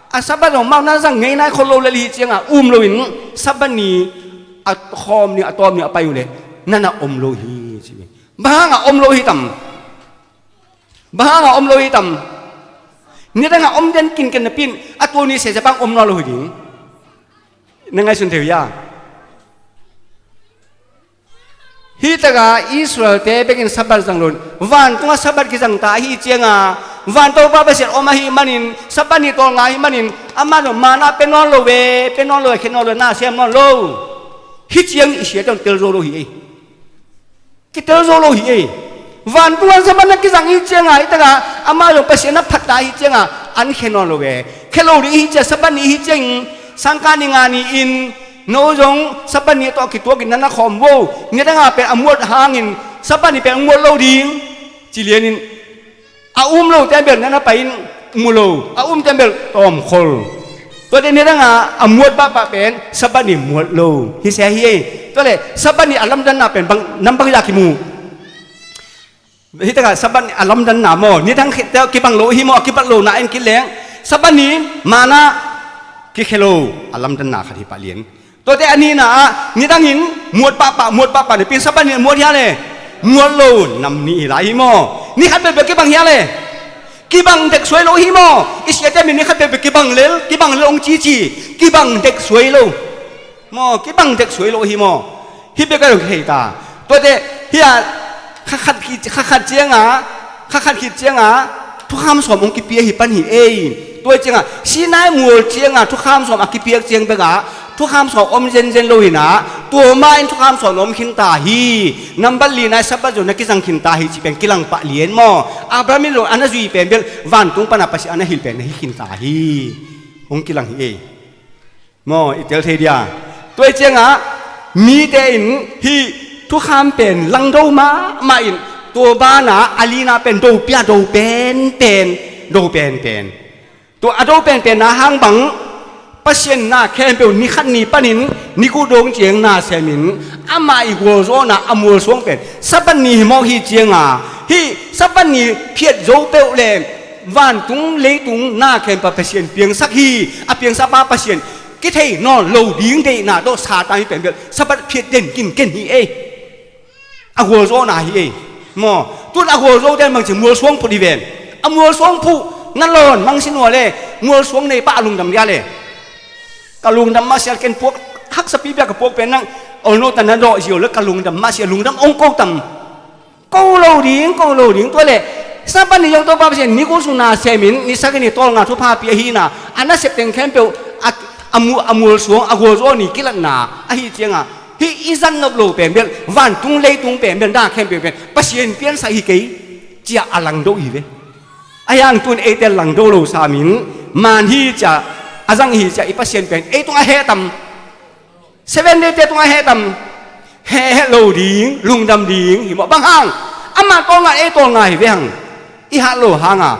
a Sabbath zong mau na zang ngei nai khol lo lel hi cianga, um loin Sabbath ni a khawm ni, a tawm ni a pai uh le na na om lo hi ci. Bang hanga om lo hi tam? Bang hanga om lo hi tam? Nidanga om den kinken napi in a tua ni sese bang om nawn lo hi ding. Na ngaihsun thei uh hia? Hih taka Israelte bekin Sabbath zang lo in, vantunga Sabbath kizang ta ahi cianga, van Topa Pasian om ahi manin, Sabbath ni tawlnga ahi manin, amah zong manna pia nawn lo ve, pia nawn lo ve, khia nawn lo ve, na sem nawn lo. Hih ciang i sia tawh tel zo lo hi ei. Kitel zo lo hi ei. Vantung an Sabbath na kizang hi cianga, hi taka amah zong Pasian na phat ta hi cianga, an khia nawn lo ve. Khelo ding ihi ciang, Sabbath ni ihi ciangin sangkah ni nga ni-in no zong Sabbath ni tawh kituakin na na khawm vo. Nidanga pen a muat hangin Sabbath ni pen a muat lo ding ci lianin, a um lo ten bel na na pai-in mu lo, a um ten bel tawmkhol. Tuate nidanga a muat pahpah pen Sabbath ni muat lo hi sia hi ei. Tuale Sabbath ni a lamdanna pen bang, nam bang hi a kimu? Hih takah Sabbath ni a lamdanna maw, nidang khit teh kibang lo hi maw, a kibat lo na en kit leng Sabbath ni mana kikhelo a lamdanna khat hi pah lian. Tuate a nihna ah nidangin muat pahpah, muat pahpah napi-in Sabbath ni muat hia le? Muat lo, nam nih hi lai hi maw? Ni khat peuhpeuh kibang hia le? Kibang dek suai lo hi maw? I siate min ni khat peuhpeuh kibang lel, kibang lel hong cici, kibang dek suai lo. Maw, kibang dek suai lo hi maw? Hih bek a dong hei ta. Tuate hia kha khat khit, kha khat cianga, kha khat khit cianga thukham sawm hong kipia hi pan hi ei. Tua cianga Sinai mual cianga thukham sawm a kipiak ciang bek a thukham sawm om zenzen lo hi na, tua ma-in thukham sawm na om khin ta hi. Nambat lina Sabbath zong na kizang khin ta hi cih pen kilang pah lian maw? Abraham in zong a na zui pen bel vantung pana Pasian a na hilh pen na hi khin ta hi. Hong kilang hi ei. Maw, i tel thei dia. Tua hi ciangah mite in hih thukham pen langdo mahmah in tua banah a lina pen do pia, do penpen, do penpen. Tua a do penpenna hang bang Pasian na khempeuh ni khat ni panin ni kuh dong ciang na semin amah i gualzawhna a mualsuang pen Sabbath ni hi mawk hi cianga hih Sabbath ni phiat zo peuh le vantung leitung na khempeuh Pasian piangsak hi. A piangsakpa Pasian kithei nawn lo ding deihna tawh Satan hi pen bel Sabbath phiat den kinken hi ei. A gualzawhna hi ei. Maw, tun a gualzo den bangci mualsuang phut hi ven. A mualsuang phuh na lawn mangsi nua le mualsuang neipa a lungdam dia le. Ka lungdam mah sia ken puak haksapi bia ka puak pen nang olno ta na dawh zio le ka lungdam mah sia lungdam ong ko tam. Ko lo ding, ko lo ding, tua le Sabbath ni zong Topa Pasian ni kul sung na semin ni sagih ni tawlnga thupha pia hina a nasep teng khempeuh a, a, mu, a mualsuang a gualzo ni kilatna ahi cianga hih i zat nop lo pen bel vantung leitung pen bel na khempeuh pen Pasian piansak hi kei cia a langdo hi ve. A hiang tun eite langdo lo samin man hi cia a zang hi cia i Pasian pen ei tung a heh tam. Seven Day te tungah heh tam, heh, heh lo ding, lungdam ding hi maw? Bang hang, amah tawlnga ei tawlnga hi ve hang. I hat lo hanga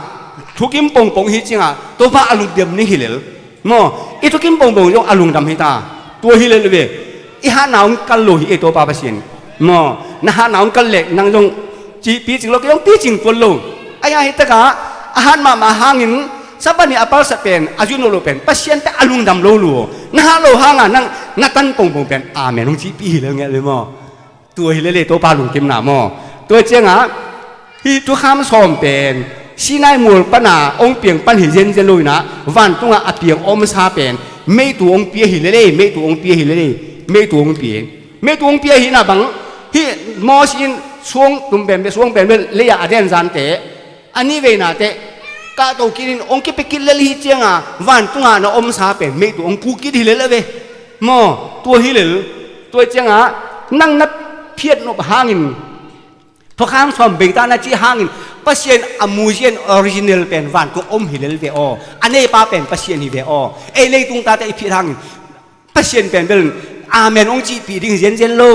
thukim pongpong hi cinga Topa a lungdam ni hi lel. Maw, i thukim pongpong zong a lungdam hi ta. Tua hi lel ve. I hatna hong kal lo hi ei Topa Pasian. Maw, na hatna hong kal leh nang zong ci picing lo, kei zong picing tuan lo. Ahi a hi takah a hat mahmah hangin Sabbath ni a palsat pen a zuih nawn lo pen Pasian pen a lungdam lo lu. Na hat lo hanga nang na tan pongpong pen amen hong cihpih hi lel ngel ve maw? Tua hi lele Topa lungkimna maw? Tua ciangah hih thukham sawm pen Sinai mual pana hong piang pan hi zenzen lo inah vantungah a piang omsa pen meitu hong pia hi lele, meitu hong pia hi lele, meitu hong pia. Meitu hong pia hi na bang hih Mawsi in suang tum pen bia suang pen bia lei-ah a den zante a nih veina teh kahto kit in hong kipia kit lel hi cianga vantunga na omsa pen meitu hong pu kit hi lel a ve. Maw, tua hi lel. Tua cianga nang na phiat nop hangin thukham sawm beita na cih hangin Pasian a muzian original pen vantung om hi lel ve aw. A neipa pen Pasian hi ve aw. Ei leitung tate i phiat hangin Pasian pen bel amen hong cihpih ding zenzen lo.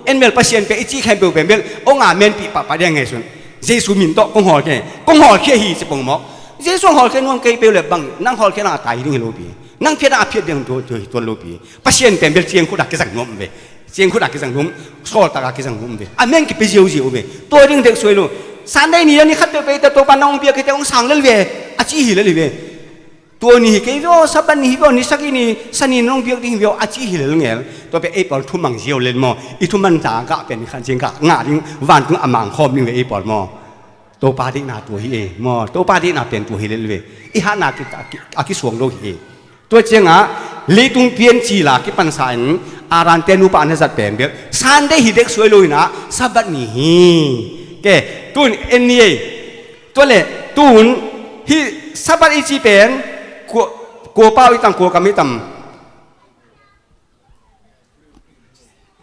En bel Pasian pen i cih khempeuh pen bel hong amen pih pahpah ding a ngei sun. Jesu min tawh kong hawlkhia, kong hawlkhia hi ci pong mawk. Jesu hong hawlkhia nuam kei peuh le bang nang hawlkhia nang a tai ding hi lopi. Nang phiat nang a phiat ding tuan lopi. Pasian pen bel ciangkhut a kizang nuam ve. Ciangkhut a kizang nuam, sawltak a kizang nuam ve. Amen kipia ziauziau ve. Tua ding dek suai lo. Sunday ni a ni khat peuh peuh i ta Topa nang hong piak kei te hong sang lel ve. A cih hi lel hi ve. Tua ni hi kei vio, Sabbath ni hi vio, ni sagih ni, sani nong biak ding hi vio, a cih hi lel ngel. Tua pen ei pawl thumang ziau lel maw? I thuman ta gah pen ni khan ciang gah ngah ding vantung a mangkhawm ding ve ei pawl maw? Topa deihna tua hi ei maw? Topa deihna pen tua hi lel ve. I hatna ki, a ki, a kisuang lo hi ei. Tua ciangah leitung pian cila kipansa in Aran te nupa a na zat pen bel Sunday hi dek suai lo inah Sabbath ni hi. Ke, tun en ni ei. Tua le tun hih Sabbath i ci pen kua, kua pau i tam, kua kam i tam?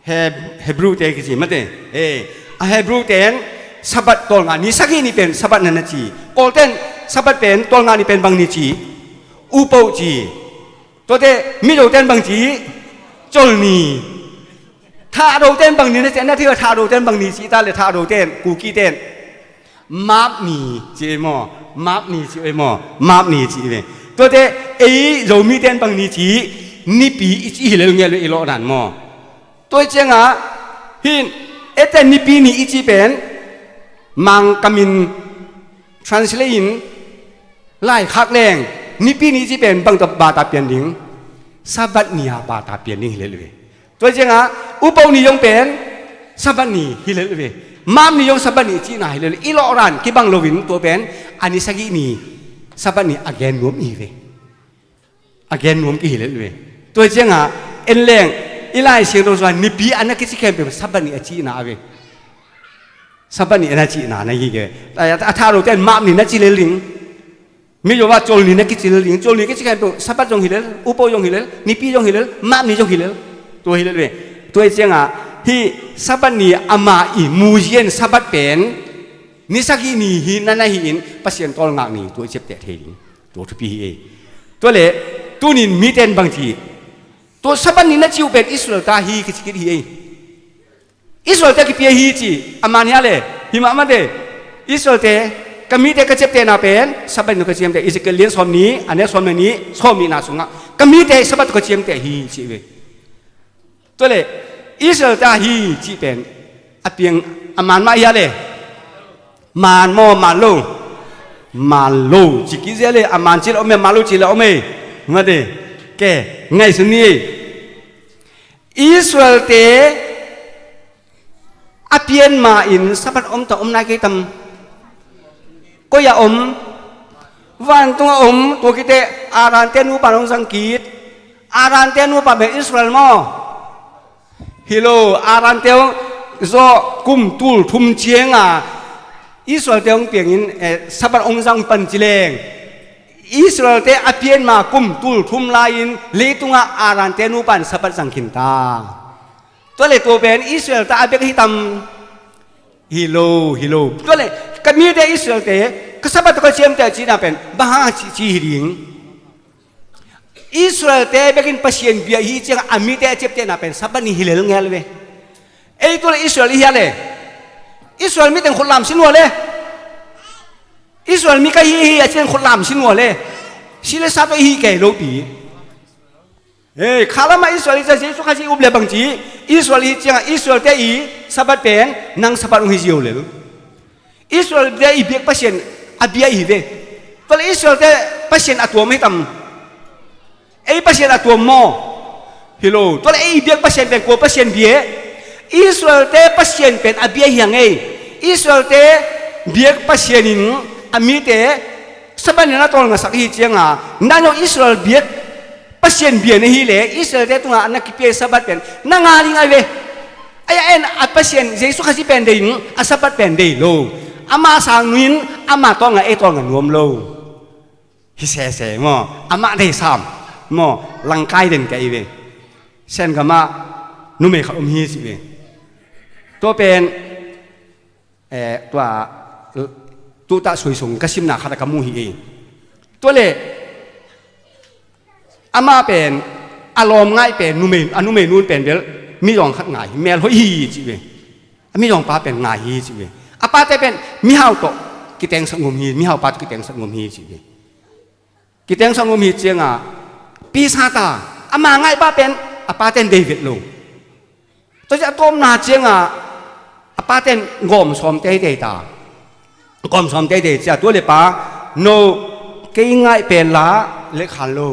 He, Hebrew te kici mate. He, a Hebrew ten Sabbath tawlnga ni sagih ni pen Sabbath na na ci. Kawl ten Sabbath pen tawlnga ni pen bang ni ci? Upoh ci. Tuate Mizo ten bang ci? Cholni. Thado ten bang ni na ci, na thei a, Thado ten bang ni ci ta le, Thado ten, Kuki ten Map ni ci ei maw? Map ni ci ei maw? Map ni ci ei ve. Tuate ei Zomi ten bang ni ci? Nipi i ci hi lel ngel ve, i lawh dan maw? Tua hi ciangah hin, ete Nipi ni i ci pen Mangkam in translate in, laikhak leng Nipi ni i ci pen bang tawh bata pian ding? Sabbath ni a bata pian ding hi lel ve. Tua hi ciangah Upoh ni zong pen Sabbath ni hi lel ve. Map ni zong Sabbath ni i cihna hi lel ve. I lawh dan kibang loin tua pen a ni sagih ni Sabbath ni a gen nuam i hi ve. A gen nuam ki hi lel ve. Tua hi ciangah en leng i Lai Siangtho sungah Nipi a na kici khempeuh Sabbath ni a cihna a ve. Sabbath ni a na cihna na hi ke. A, a Thado ten Map ni na ci lel ding. Mizo ah Cholni na kici lel ding. Cholni kici khempeuh Sabbath zong hi lel, Upoh zong hi lel, Nipi zong hi lel, Map ni zong hi lel. Tua hi lel ve. Tua hi ciangah hih Sabbath ni ama i muzian Sabbath pen ni sagih ni hi na na hi in Pasian tawlngak ni tua i ciapteh thei ding. Tua thupi hi ei. Tua le tunin miten bang ci? Tua Sabbath ni na ci uh pen Israel ta hi kici kit hi ei. Israel te kipia hi ci, a man hia le, hi mahmah de. Israel te, ka mite ka ciaptehna pen Sabbath ni ka ciamteh, Ezekiel lian sawm ni, a neu sawm ni, sawm nihna sungah ka mite Sabbath ka ciamteh hi ci ve. Tua le Israel ta hi ci pen a piang, a man mah hia le. Man maw, man lo? Man lo ci kizia le, a man ci le om e, man lo ci le om e. Mate, ke ngaihsun ni. Israel te a pian ma in Sabbath om ta om nai kei tam? Koi a om? Vantung a om. Tua kite Aran te nupa hong zang kit. Aran te nupa bel Israel maw? Hi lo, Aran te hong zawh kum tul thum cianga Israel te hong piangin, eh, Sabbath hong zang pan ci leng, Israel te a pian ma kum tul thum lai-in leitungah Aran te nupa in Sabbath zang khin ta. Tua le tua pen Israel ta a bek hi tam? Hi lo, hi lo. Tua le ka mite Israel te ka Sabbath tawh ka ciamteh cihna pen bang hang a ci, ci hi ding? Israel te bekin Pasian bia hi ciangah a mite a ciaptehna pen Sabbath ni hi lel ngel ve. Ei tua le Israel i hia le, Israel mi teng khut lam sin ua le, Israel mi ka hi hi a cian khut lam sin ua le, si le sa tawh i hi kei lo pi. Hei, khalamah Israel i cia Jesu Khazih up le bang ci? Israel i ciangah Israel te i Sabbath pen nang Sabbath hong hi zio lel. Israel te i biak Pasian a bia i hi ve. Tua le Israel te Pasian a tuam hi tam? Ei Pasian a tuam maw? Hi lo. Tua le ei i biak Pasian pen kua Pasian bia? Israel te Pasian pen a bia hi hang ei. Israel te biak Pasian in a mite Sabbath ni na tawlngasak hi cianga, nang zong Israel biak Pasian bia na hi le, Israel te tungah na kipia Sabbath pen na nga ding ai ve. Ai a en a Pasian Jesu Khazih pen dei in a Sabbath pen dei lo. Ama sang nuin ama tawlnga ei tawlnga nuam lo. Hi sese maw, amah dei sam maw, langkai den ka i ve. Sen gamah numei khat om hi ci ve. Tua pen, eh, tua, tutah sui sung ka simna khat a ka mu hi ei. Tua le amah pen a lawm ngaih pen numei, a numei nun pen bel mizawng khat ngai hi, mel hoih hi ci ve. A mizawngpa pen ngai hi ci ve. A pate pen mihau tawh kitengsak ngum hi, mihaupa tawh kitengsak ngum hi ci ve. Kitengsak ngum hi cianga pisa ta, ama ngaihpa pen a paten dei vet lo. Tua ciah a tawpna cianga a paten gawm sawm teitei ta. Gawm sawm teitei cia tua le pa, no kei ngaih pen la lekkhan lo.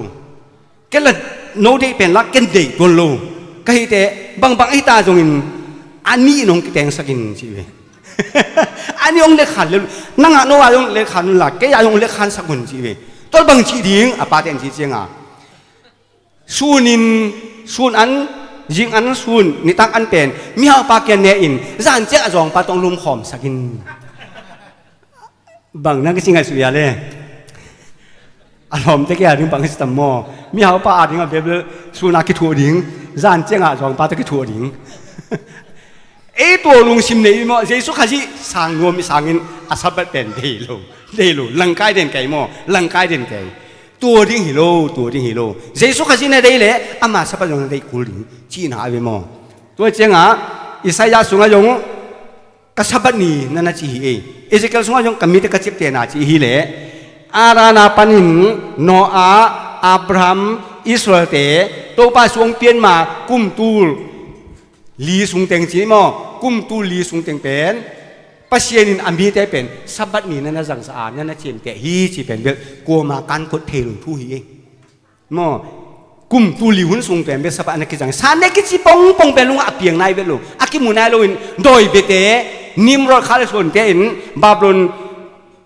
Ken la no deih pen la ken deih tuan lo. Ka hihte bangbang ahi ta zongin a nih in hong kitengsak in ci ve. A nih hong lekkhan le, nangah no a hong lekkhan un la kei a hong lekkhansak un ci ve. Tua bang cih ding a pate an ci cianga, sun in, sun an, zing an, sun nitak an pen mihaupa kian ne in zan ciah a zawngpa tawng lumkhawmsak in. Bang nang ka ci ngaihsut ia le. A lawmte kei a ding bang ka ci tam maw? Mihaupa a ding a bebel suna kithuah ding, zan ciangah zawngpa tawh kithuah ding. Ei tua lungsim nei maw, Jesu Khazih sang nuam i sangin a Sabbath pen dei lo, dei lo, langkai den kei maw, langkai den kei. Tua ding hi lo, tua ding hi lo. Jesu Khazih na deih leh ama Sabbath zong na deih kul ding cihna a ve maw? Tua ciangah Isaiah sungah zong ka Sabbath ni na na ci hi ei. Ezekiel sungah zong ka mit a ka ciaptehna ci hi leh, Adam a panin Noah, Abraham, Israelte Topa Jesu hong pian ma kum tul li sung teng ci maw, kum tul li sung teng pen Pasian in a mite pen Sabbath ni na na zangsa a na na ciamteh hi ci pen bel kuama kankot thei lo thu hi ei. Maw, kum tul li hun sung pen bel Sabbath a na kizang. Sunday kici pongpong pen lungah a piang nai vet lo, a kimu nai loin dawi biate, Nimrod, Khalesonte in Babylon,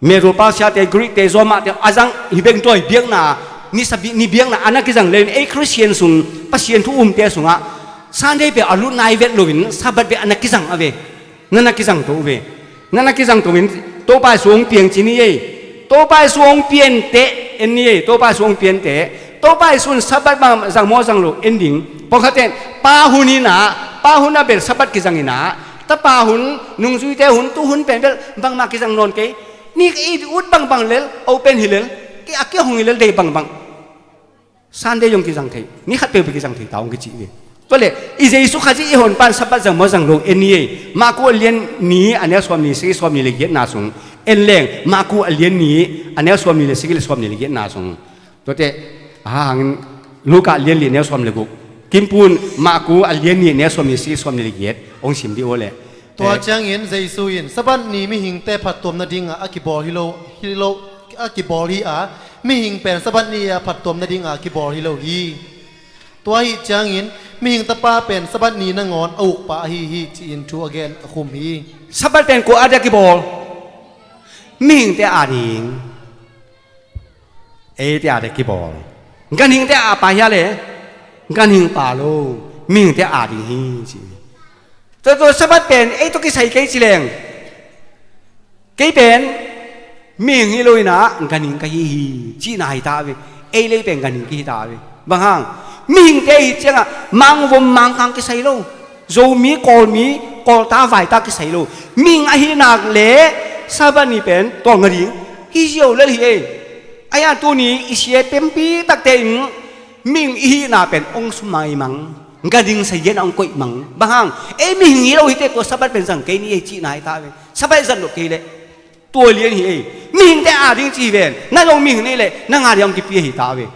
Medo Persiate, Greekte, Romate a zang hi bek dawi biakna, ni sabi ni biakna a na kizang lein ei Khristian sung Pasian thu umte sungah Sunday bek a lut nai vet loin Sabbath bek a na kizang a ve. Na na kizang to ve. Na na kizang to in Topa Jesu hong piang ci ni ei. Topa Jesu hong pian teh en ni ei. Topa Jesu hong pian teh. Topa Jesu in Sabbath bang zang maw zang lo en ding. Pawlkhatte pa hun inah, pa hun a bel Sabbath kizang inah, tapa hun, nungzuite hun, tu hun pen bel bangmah kizang nawn kei. Ni i ut bangbang lel, open hi lel, ki a kihong hi lel dei bangbang. Sunday zong kizang thei, ni khat peuh peuh kizang thei ta hong kici ve. Tua leh i Jesu Khazih i honpan Sabbath zang maw zang lo en ni ei. Marku a lian ni a neu sawm ni sagih sawm ni le giatna sung en leng, Marku a lian ni a neu sawm ni le sagih le sawm ni le giatna sung. Tuate a hangin Luka a lian li a neu sawm le guk. Kimpun Marku a lian ni a neu sawm ni sagih sawm ni le giat hong sim dih aw leh. Tua ciangin Jesu in, Sabbath ni mihingte phattuam nadingah a kibawl hi lo, hi lo, a kibawl hi a, mihing pen Sabbath ni a phattuam nadingah a kibawl hi lo hi. Tua ahi ciangin mihing tapa pen Sabbath ni nangawn a ukpa ahi hi, ci-in thu a gen a khum hi. Sabbath pen kua a dia kibawl? Mihingte a ding. Eite a dia kibawl. Ganhingte a pa hia le? Ganhing pa lo. Mihingte a ding hi ci. Tua tua Sabbath pen ei tawh kisai kei ci leng, kei pen mihing hi lo inah ganhing ka hi hi cihna hi ta ve. Ei lei pen ganhing kihi ta ve. Bang hang? Mihingte hi ciangah mangvom mangkang kisai lo. Zomi, Kawlmi, Kawlta, Vaita kisai lo. Mihing ahi nak le Sabbath ni pen tawlnga ding hi ziau lel hi ei. Ahi a tuni i sia tempi takte in mihing i hihna pen ong sumang i mang, ganhing sa ian a ong koih mang. Bang hang? Ei mihing hi lo hi teh tua Sabbath pen zang kei ni ei cihna hi ta ve. Sabbath zat lo kei leh tua lian hi ei. Mihingte a ding ci hi ven. Na zong mihing nei leh na nga dia ong kipia hi ta ve.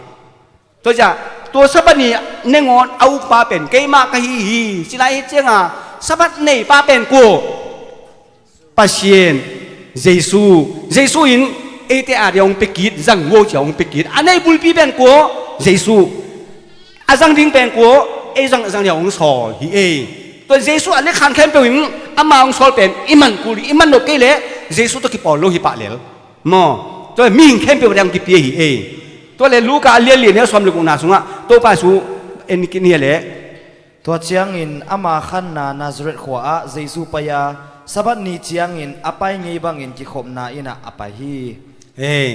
Tua ciah tua Sabbath ni nangawn a ukpa pen keimah ka hi hi. Ci lai hi cianga Sabbath neipa pen kua? Pasian, Jesu. Jesu in eite a dia hong pia kit, zang uh cia hong pia kit. A nei bulpi pen kua? Jesu. A zang ding pen kua? Ei zang, zang dia hong sawl hi ei. Tua Jesu a lekhan khempeuh in ama hong sawl pen i man kul, i man lo kei leh Jesu tawh kipawl lo hi pah lel. Maw, tua mihing khempeuh a dia hong kipia hi ei. Tua le Luka a lian li a neu sawm le gukna sungah Topa Jesu en kit ni a leh. Tua ciangin ama khanna Nazareth khua-ah Jesu pai a, Sabbath ni ciangin a pai ngei bangin kikhopna innah a pai hi. Ei,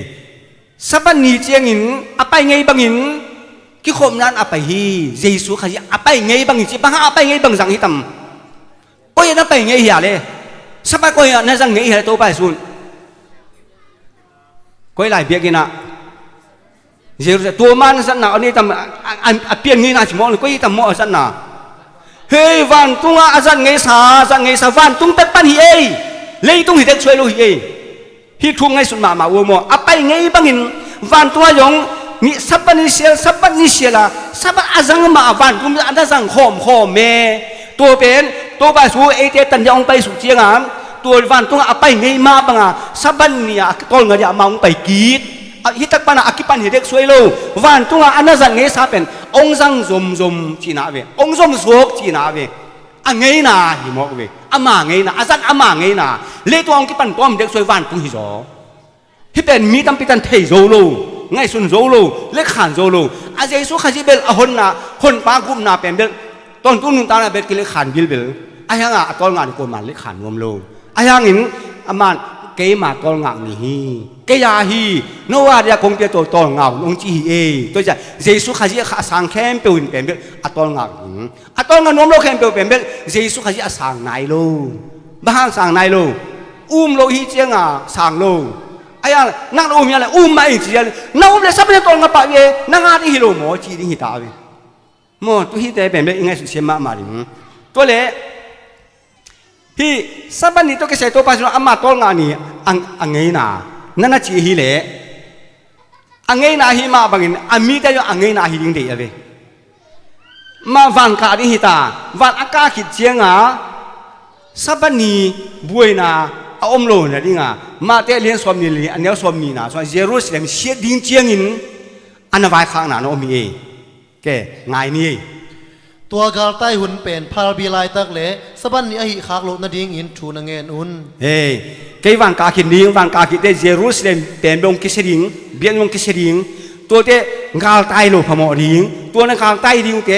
Sabbath ni ciangin a pai ngei bangin kikhopna in a pai hi. Jesu Khazih a pai ngei bangin ci, bang hang a pai ngei bang zang hi tam? Koi ah na pai ngei hia le? Sabbath koi ah na zang ngei hia le Topa Jesu in? Koi lai biakinn ah? Jerusalem, tua man zatna a nei tam, a, a, a pian ngeina ci mawh, koi tam mawh a zatna. Hei, vantungah a zat ngeisa, zat ngeisa, vantung pek pan hi ei. Leitung hi dek suai lo hi ei. Hih thu ngaihsut mahmah uh maw. A pai ngei bangin vantungah zong ni Sabbath ni sial, Sabbath ni sial a, Sabbath a zang mah a vantung a na zang khawmkhawm e. Tua pen Topa Jesu eite tan dia hong paisuk cianga tua vantungah a pai ngei mah banga Sabbath ni-a a tawlnga dia amah hong pai kik. A, hih tak pana a kipan hi dek suai lo. Vantungah a na zat ngeisa pen hong zang zomzom cihna ve, hong zomsuak cihna ve. A ngeina hi mawk ve. Ama ngeina, a zat ama ngeina. Leitung hong kipan tawm dek suai vantung hi zaw. Hih pen mi tampi tan thei zo lo, ngaihsun zo lo, lekhan zo lo. A Jesu Khazih bel a honna, honpa gupna pen bel tawntung nuntakna bel kilekhan bilbel. Ahi hanga a tawlnga ni kuaman lekhan nuam lo. Ahi hangin aman keima tawlngak ni hi. Kei a hi, no a dia kong pia taw tawlnga un hong ci hi e. Tua ciah Jesu Khazih a sang khempeuh in pen bel a tawlngak ni. A tawlnga nuam lo khempeuh pen bel Jesu Khazih a sang nai lo. Bang hang sang nai lo? Um lo hi cianga sang lo. Ai a, nang na um hia le, um mah ing ci hia le, na um le Sabbath ni tawlnga pah ve, nang a ding hi lo maw, ci ding hi ta ve. Maw, tu hite pen bek i ngaihsut siam mahmah ding. Tua le, hih Sabbath ni tawh kisai Topa Jesu ama tawlnga ni a, a ngeina, na na ci hi le, a ngeina hi mah bangin, a mite zong a ngeina hi ding deih a ve. Mah van kah ding hi ta, van a kah khit cianga, Sabbath ni buaina a om lo nadinga, Matthai a lian sawm ni le li, a neu sawm nihna, sawm Jerusalem siat ding ciangin, a na vaikhakna na om hi ei. Ke, ngai ni ei. Tua galtai hun pen phalbi laitak le Sabbath ni ahih khak loh nadingin thu na ngen un. Hei, kei van kah khit ding, van kah khit te Jerusalem pen bek hong kisia ding, biakna hong kisia ding, tuate galtai lo phamawh ding, tua na galtai ding uh te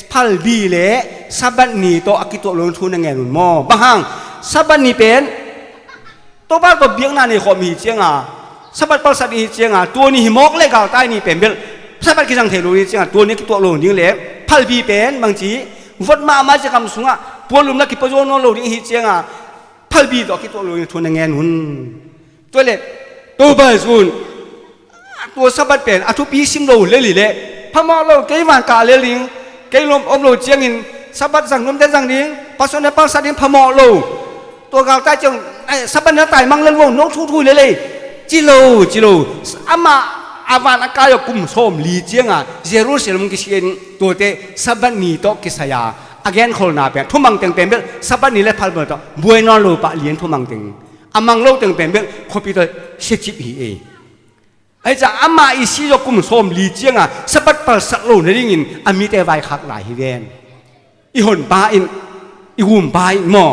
phalbi le Sabbath ni tawh a kituak lo thu na ngen un maw. Bang hang, Sabbath ni pen Topa tawh biakna nei khawm hi cianga, Sabbath palsat ding hi cianga, tua ni hi mawk le galtai ni pen bel Sabbath kizang thei lo ni cianga, tua ni kituak lo ding le phalbi pen bangci, vot mahmah cia kam sungah puanlum la kipazaw nawn lo ding hi cianga, phalbi tawh kituak lo ding thu na ngen un. Tua le, Topa Jesu in tua Sabbath pen a thupi sim lo lel hi leh, phamawh lo, kei van kah lel ding, kei lom om lo ciangin Sabbath zang nuamte zang ding, pastor ne palsat ding phamawh lo. Tua galtai ciang, ai, Sabbath ne taimang lel vo, no thuthu lel ei. Ci lo, ci lo. Amah a van a kai aw kum sawm li cianga Jerusalem kisia in tuate Sabbath ni tawh kisai a a genkholna pen, thumang teng pen bel Sabbath ni le phalbi tawh buai nawn lo pah lian thumang teng. A mang lo teng pen bel khuapi tawh siacip hi ei. Ahi ca amah i si zaw kum sawm li cianga Sabbath palsat lo nadingin a mite vaikhak lai hi ven. I honpa in, i gumpa in maw.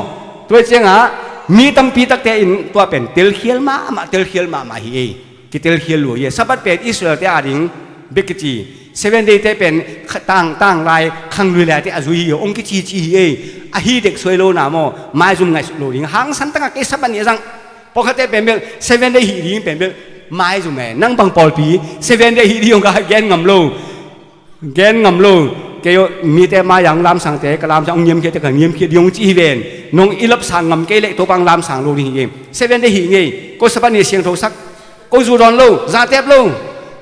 Tua cianga mi tampi takte in tua pen telkhial mahmah, telkhial mahmah hi ei. Kitelkhial lua hi ei. Sabbath pen Israel te ading bek kici. Seven day te pen kha-, tang, tang lai, khanglui lai te a zui hi ei. Ong kici ci hi ei. Ahi dek suai lo na maw. Maizum ngaihsut lo ding. Hangsan tangah kei Sabbath ni a zang. Pawlkhatte pen bel, seven day hih ding pen bel, maizum e. Nang bang pawlpi, seven day hih ding hong ka gen ngam lo. Gen ngam lo. Kei aw, mite mai-ah hong lamsangte, ka lamsang hong niamkhiate, ka niamkhia ding hong ci hi ven. Nong i lapsang ngam kei leh Topa hong lamsang lo ding hi e. Seven day hih ngei. Ko Sabbath ni siangtho sak. Ko zu dawn lo, zatep lo.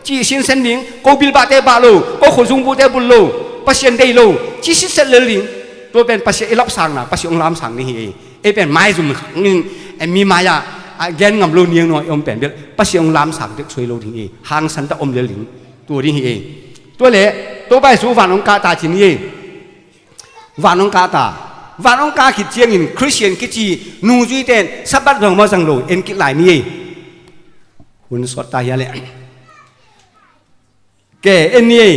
Cih sinsen ding, ko bilbahte bah lo, ko khuazung buhte bul lo. Pasian deih lo. Ci sitset lel ding. Tua pen Pasian i lapsangna, Pasian hong lamsang ding hi e. Ei pen maizum in, eh, mi mai-ah, ah, gen ngam lo niang nuam i om pen bel Pasian hong lamsang dek suai lo ding hi. Hangsan ta om lel ding. Tua ding hi ei. Tua le, Topa Jesu van hong kah ta ci ni ei. Van hong kah ta. Van hong kah khit ciangin Khristian kici nungzuite in Sabbath zang maw zang lo en kit lai ni ei. Hun sawt ta hia leh. Ke, en ni ei.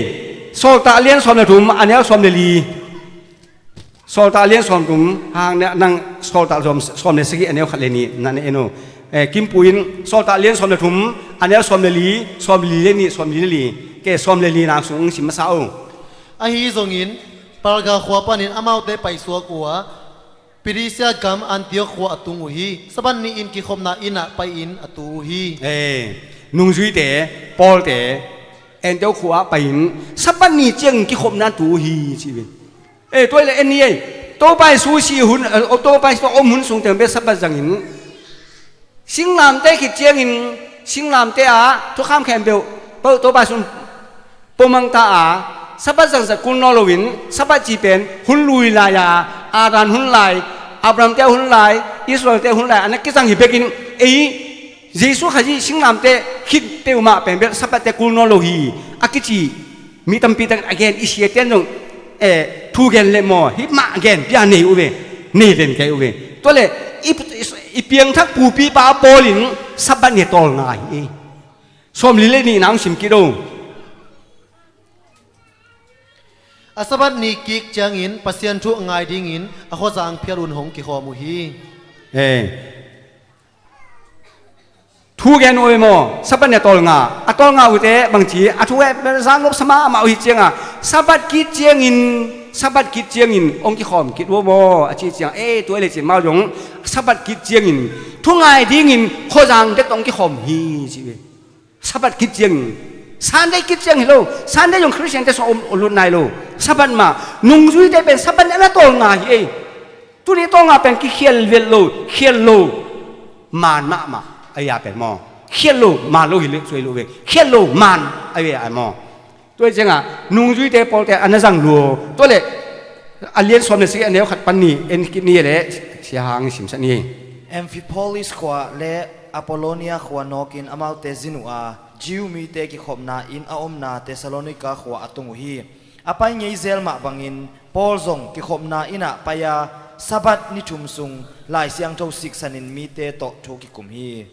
Sawltak a lian sawm le thum, a neu sawm le li. Sawltak a lian sawm thum, hang ne, nang Sawltak sawm, sawm le sagih, a neu khat le nih, na ne en o. Eh, Kimpu in, Sawltak a lian sawm le thum, a neu sawm le li, sawm le li le nih, sawm le li le li. Ke, sawm le li na sung sim masa o. Ahi zongin, Perga khua panin amaute paisuak uh a, Pisidia gam Antioch khua a tung uh hi. Sabbath ni-in kikhopna inn ah pai-in a tu uh hi. Eh, nungzuite, Pawlte, Antioch khua ah pai-in Sabbath ni ciangin kikhopna tu uh hi, ci ve. Eh, tua le en ni ei. Topa Jesu si hun, eh, Topa Jesu om hun sung teng bek Sabbath zangin. Singlamteh khit ciangin, singlamteh ah, thukham khempeuh, Topa Jesu in pawlmang ta a, Sabbath zangzat kul nawn loin, Sabbath ci pen, hun lui lai a, Adam hun lai, Abraham te hun lai, Israel te hun lai, a na kizang hi bekin, ei, Jesu Khazih singlamteh khit peuhmah pen bel Sabbath te kul nawn lo hi, a kici, mi tampi tak a gen, i siate in zong, eh, thu gen le maw, hih mah gen, pia nei uh ve, nei ven kei uh ve. Tua le, i, i, i piangthak pupipa Paul in Sabbath ni a tawlnga hi ei. Sawm li le nih na hong sim kit o. A Sabbath ni kik ciangin Pasian thu a ngai dingin a khuazang phial un hong kikhawm uh hi. Eh. Thu gen uh ei maw, Sabbath ni a tawlnga. A tawlnga uhte bangci, a thu eh, zang lop sama amah uh hi cianga. Sabbath kik ciangin, Sabbath kik ciangin, hong kikhawm kit uh maw, a ci ciang. Eh, tua le cin mau zong, Sabbath kik ciangin, thu ngai dingin, khuazang dek tawh hong kikhawm hi, ci ve. Sabbath kik ciangin. Sunday kik ciang hi lo. Sunday zong Khristiante sung om, om lut nai lo. Sabbath mah. Nungzuite pen Sabbath ni a na tawlnga hi ei. Tuni tawlnga pen kikhial vet lo, khial lo. Maan mahmah. Ahi a pen maw. Khial lo, man lo hi le suai lo ve. Khial lo, man a ve ai maw. Tua hi ciangah nungzuite pawlte a na zang lua. Tua le a lian sawm le sagih a neu khat pan ni en kit ni le sia hang simsak ni. Amphipolis khua le Apollonia khua nawkin amaute zin uh a, Jew mite kikhopna inn a omna Thessalonika khua a tung uh hi. A pai ngei zel mah bangin Paul zong kikhopna innah pai-a Sabbath ni thum sung Lai Siangtho siksanin mite tawh thu kikum hi.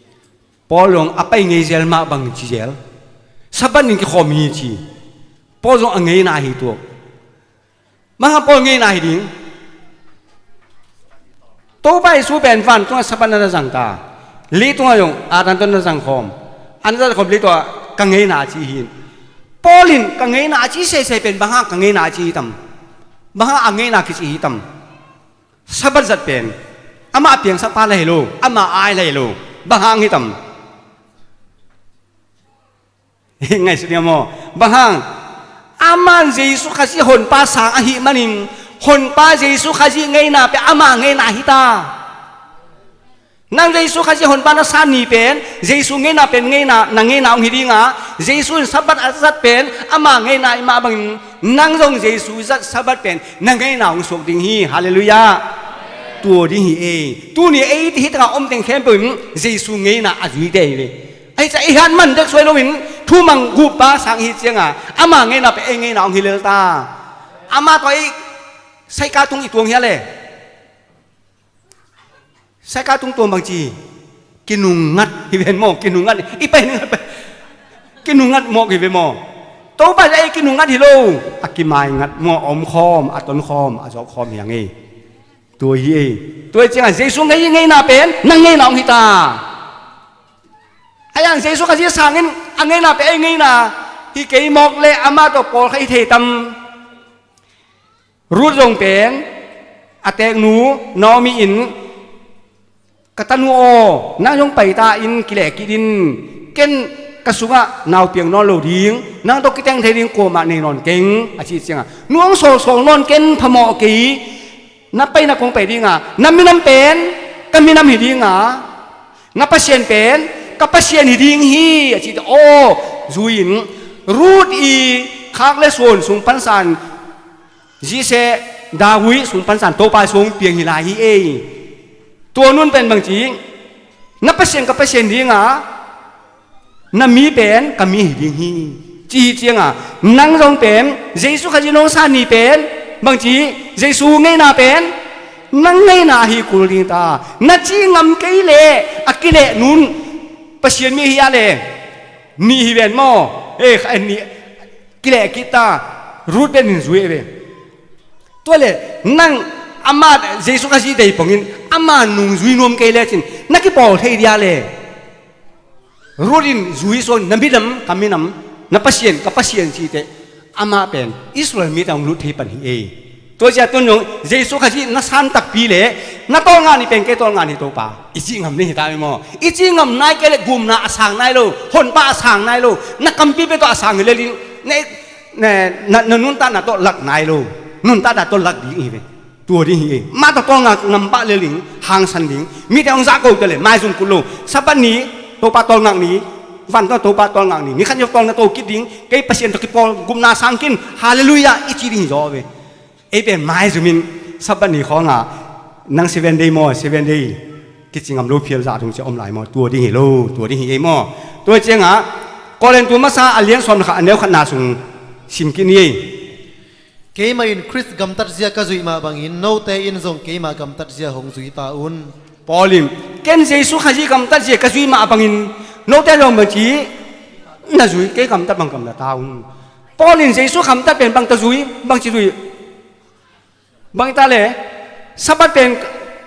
Paul zong a pai ngei zel mah bang ci zel. Sabbath nin kikhawm hi ci. Paul zong a ngeina hi tuak. Mah Paul ngeina hi ding. Topa Jesu pen vantungah Sabbath na na zang ta. Leitungah zong Adam tawh na zang khawm. A na zang khawm leitungah ka ngeina ci hi. Paul in ka ngeina ci seisei pen bang hang ka ngeina ci hi tam. Bang hang a ngeina kici hi tam. Sabbath zat pen amah a piangsak pa la hi lo, amah a ai la hi lo. Bang hang hi tam. Ngaihsut ding maw? Bang hang? Aman Jesu Khazih honpa sang ahih manin honpa Jesu Khazih ngeina pen ama ngeina hi ta. Nang Jesu Khazih honpa na san ni pen Jesu ngeina pen ngeina, na ngeina hong hi dinga, Jesu in Sabbath a zat pen ama ngeina ahih mah bangin nang zong Jesu zat Sabbath pen na ngeina hong suak ding hi. Halleluiah. Tua ding hi ei. Tuni ei hih takah om teng khempeuh in Jesu ngeina a zuite hi ve. Ahi ciah i hat man dek suai loin thumang guppa sang i hih cianga ama ngeina pen ei ngeina hong hi lel ta. Ama tawh ei saika tung i tuang hia le? Saika tung tuang bangci kinungngat hi ven maw, kinungngat i pai ning pai. Kinungngat mawk hi ve maw? Topa le ei kinungngat hi lo. A kimaingat maw, a omkhawm, a tonkhawm, a zawkkhawm hi a ngei. Tua hi ei. Tua hi ciangah Jesu ngei ngeina pen nang ngeina hong hi ta. A yang Jesu Khazih sangin a ngeina pen ei ngeina hi kei mawk le amah tawh pawlkhat hi thei tam. Ruth zong pen a teknu Naomi in ka tanu aw, nang zong paita in kilehkit in, ken ka sungah nau piang nawn lo ding, nang tawh kiteng thei ding kuamah nei nawn keng a ci ciangah, nu hong sawlsawl nawn ken phamawh kei, na paina kong pai dinga, na minam pen ka minam hi dinga, na Pasian pen ka Pasian hi ding hi a ci ta aw. Zui-in Ruth i khak le suan sung pansan zise David sung pansan Topa sung piang hi lai hi ei. Tua nun pen bangci na Pasian ka Pasian dinga, na mi pen ka mi hi ding hi. Ci hi cianga nang zong pen Jesu Khazih nong sa ni pen bangci Jesu ngeina pen nang ngeina ahi kul ding ta. Na ci ngam kei le a kileh nun Pasian mi hi a le nih hi ven maw? E kha nih kileh kit ta. Ruth pen in zui ve. Tua le nang ama Jesu Khazih dei pongin ama nung zui nuam kei le cin na kipawl thei dia le. Ruth in zui suan na minam ka minam, na Pasian ka Pasian cite ama pen Israel mite hong lut thei pan hi ei. Tua cia tun zong Jesu Khazih na san takpi le na tawlngah ni pen kei tawlngah ni Topa i cih ngam ni hi ta maw? I cih ngam nai kei le gumna a sang nai lo, honpa a sang nai lo, na kampi pen tawh a sang hi le lin na, na, na, na nuntakna tawh lak nai lo, nuntakna tawh lak ding hi ve. Tua ding hi ei. Mah tawh tawlngak ngam pah lel ding, hangsan ding. Mite hong zahko ta le maizum kul lo. Sabbath ni Topa tawlngak ni, van tawh Topa tawlngak ni, ni khat ni tawlngak to kit ding. Kei Pasian tawh kipawl gupna sang kin, halleluiah i ci ding hi zaw ve. Ei pen maizum in Sabbath ni khawngah nang seven day maw, seven day kici ngam lo phial zah thong cia om lai maw? Tua ding hi lo, tua ding hi ei maw? Tua ciangah Korin tu masa a lian sawm le khat a neu khatna sung sim kit ni ei. Keimah in Khrist gamtatzia ka zuih mah bangin note in zong keimah gamtatzia hong zui ta un. Paul in ken Jesu Khazih gamtatzia ka zuih mah bangin note zong bangci na zui, kei gamtat bang gamtat ta un. Paul in Jesu gamtat pen bang ta zui, bangci zui. Bang ta le Sabbath pen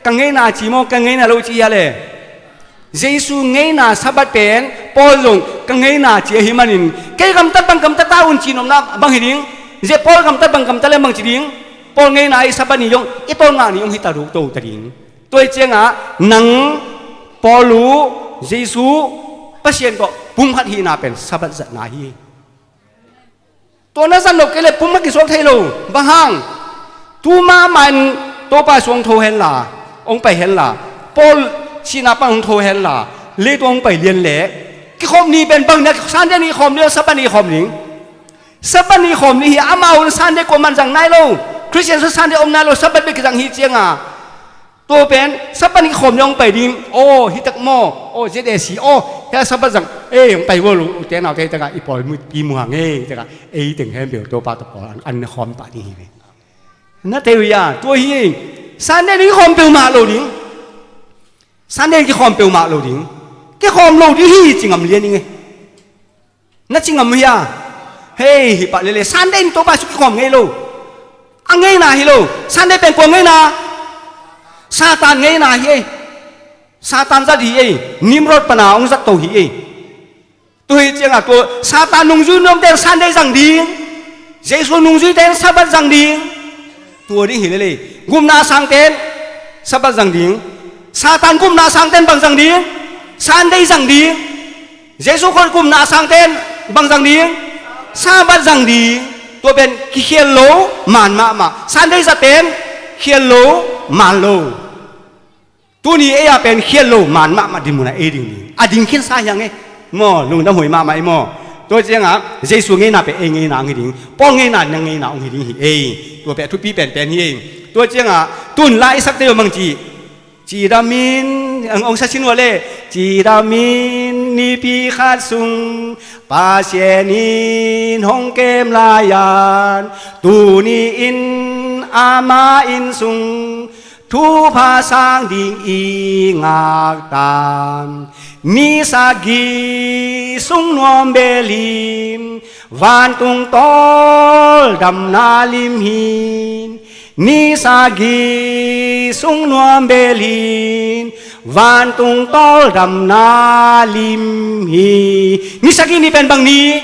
ka ngeina ci maw, ka ngeina lo ci a le. Jesu ngeina Sabbath pen Paul zong ka ngeina ci ahi manin kei gamtat bang gamtat ta un ci nopna bang hi ding. Zia Paul gamtat bang gamtat le bang ci ding. Paul ngeina i Sabbath ni zong i tawlngak ni zong hi ta duk to ta ding. Tua hi ciangah nang Paul uh Jesu Pasian tawh pumkhat hihna pen Sabbath zatna hi. Tua na zat nop kei le pum na kisuak thei lo. Bang hang? Tu mahmah in Topa suang tho henla, hong pai henla, Paul sihna pan hong tho henla, leitung hong pai lian leh Kikhawm ni pen bang ni a, Sunday ni khawm ni lo, Sabbath ni khawm ni. Sabbath ni khawm ni hi a, amau Sunday kuaman zang nai lo. Khristian sung Sunday om nai lo, Sabbath bek kizang hi cianga. Tua pen Sabbath ni khawm ni hong pai ding. Aw, hi tak maw? Aw, Z A C, aw, hia Sabbath zang. Ei, hong pai vo lo, u te nau te hi taka, i pawl mu, pi mu hang ei, hi taka, ei teng hem beu, Topa tawh pawl an, an na khawm pah ding hi ve. Na thei uh hia, tua hi ei. Sunday ni khawm peuhmah lo ding. Sunday kikhawm peuhmah lo ding. Kikhawm lo ding hi ci ngam lian ing e. Na ci ngam uh hia? Hei, hi pah lele. Sunday ni Topa Jesu kikhawm ngei lo. A ngeina hi lo. Sunday pen kua ngeina? Satan ngeina hi ei. Satan zat hi ei. Nimrod pana hong zat to hi ei. Tua hi ciangah tua Satan nungzui nuamte in Sunday zang ding. Jesu nungzuite in Sabbath zang ding. Tua ding hi lele. Gupna sangte in Sabbath zang ding. Satan gupna sangte in bang zang ding? Sunday zang ding. Jesu Khawh gupna sangte in bang zang ding? Sabbath zang ding. Tua pen kikhial lo, man mahmah. Sunday zat pen khial lo, man lo. Tuni ei a pen khial lo, man mahmah dinmun a ei ding ding. A ding khinsa hiang e. Maw, lungdam huai mahmah i maw. Tua ciangah Jesu ngeina pen ei ngeina ang hi ding. Paul ngeina na ngeina ang hi ding hi ei. Tua pen a thupi penpen hi ei. Tua ciangah tun la i sakte uh mang ci. Cidamin, ang ong sa sin wale. Cidamin nipi khat sung Pasian in hong kem lai-an, tuni in ama inn sung thupha sang ding i ngaktan. Ni sagih sung nuam bel hi, vantung tawldamna lim hi. Ni sagih sung nuam bel hi, vantung tawldamna lim hi. Ni sagih ni pen bang ni?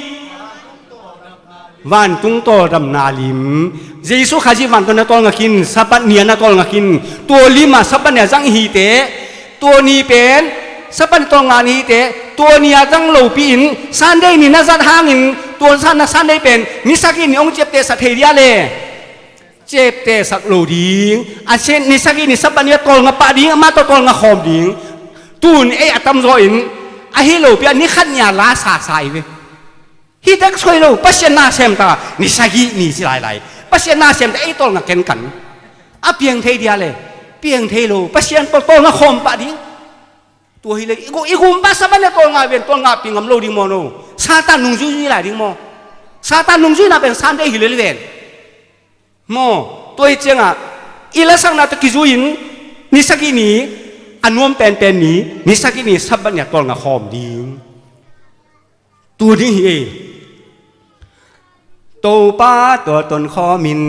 Vantung tawldamna lim. Jesu Khazih vantung na tawlnga khin, Sabbath ni a na tawlnga khin. Tua lim a Sabbath ni a zang i hi teh, tua ni pen Sabbath ni tawlnga ni hi teh, tua ni a zang lopi in Sunday ni na zat hangin tua Sun-, Sunday pen ni sagih ni hong ciaptehsak thei dia le? Ciaptehsak lo ding. A sen ni sagih ni Sabbath ni a tawlnga pah ding, amah tawh tawlnga khawm ding. Tun ei a tamzaw in ahi lopi a ni khat ni a la sasa i ve. Hi tek suai lo, Pasian na sem ta, ni sagih ni ci lailai. Pasian na sem ta, ei tawlnga kenkan. A piang thei dia le, piang thei lo, Pasian tawh tawlnga khawm pah ding. Tua hi le, i gu-, i gumpa Sabbath ni a tawlnga ven, tawlnga pi ngam lo ding maw no. Satan nungzui zui lai ding maw. Satan nungzuina pen Sunday hi le ven. Maw, tua hi ciangah, i lasakna tawh kizui in, ni sagih ni, a nuam penpen ni, ni sagih ni Sabbath ni a tawlnga khawm ding. Tua ding hi ei. Topa tawh tonkhawm in,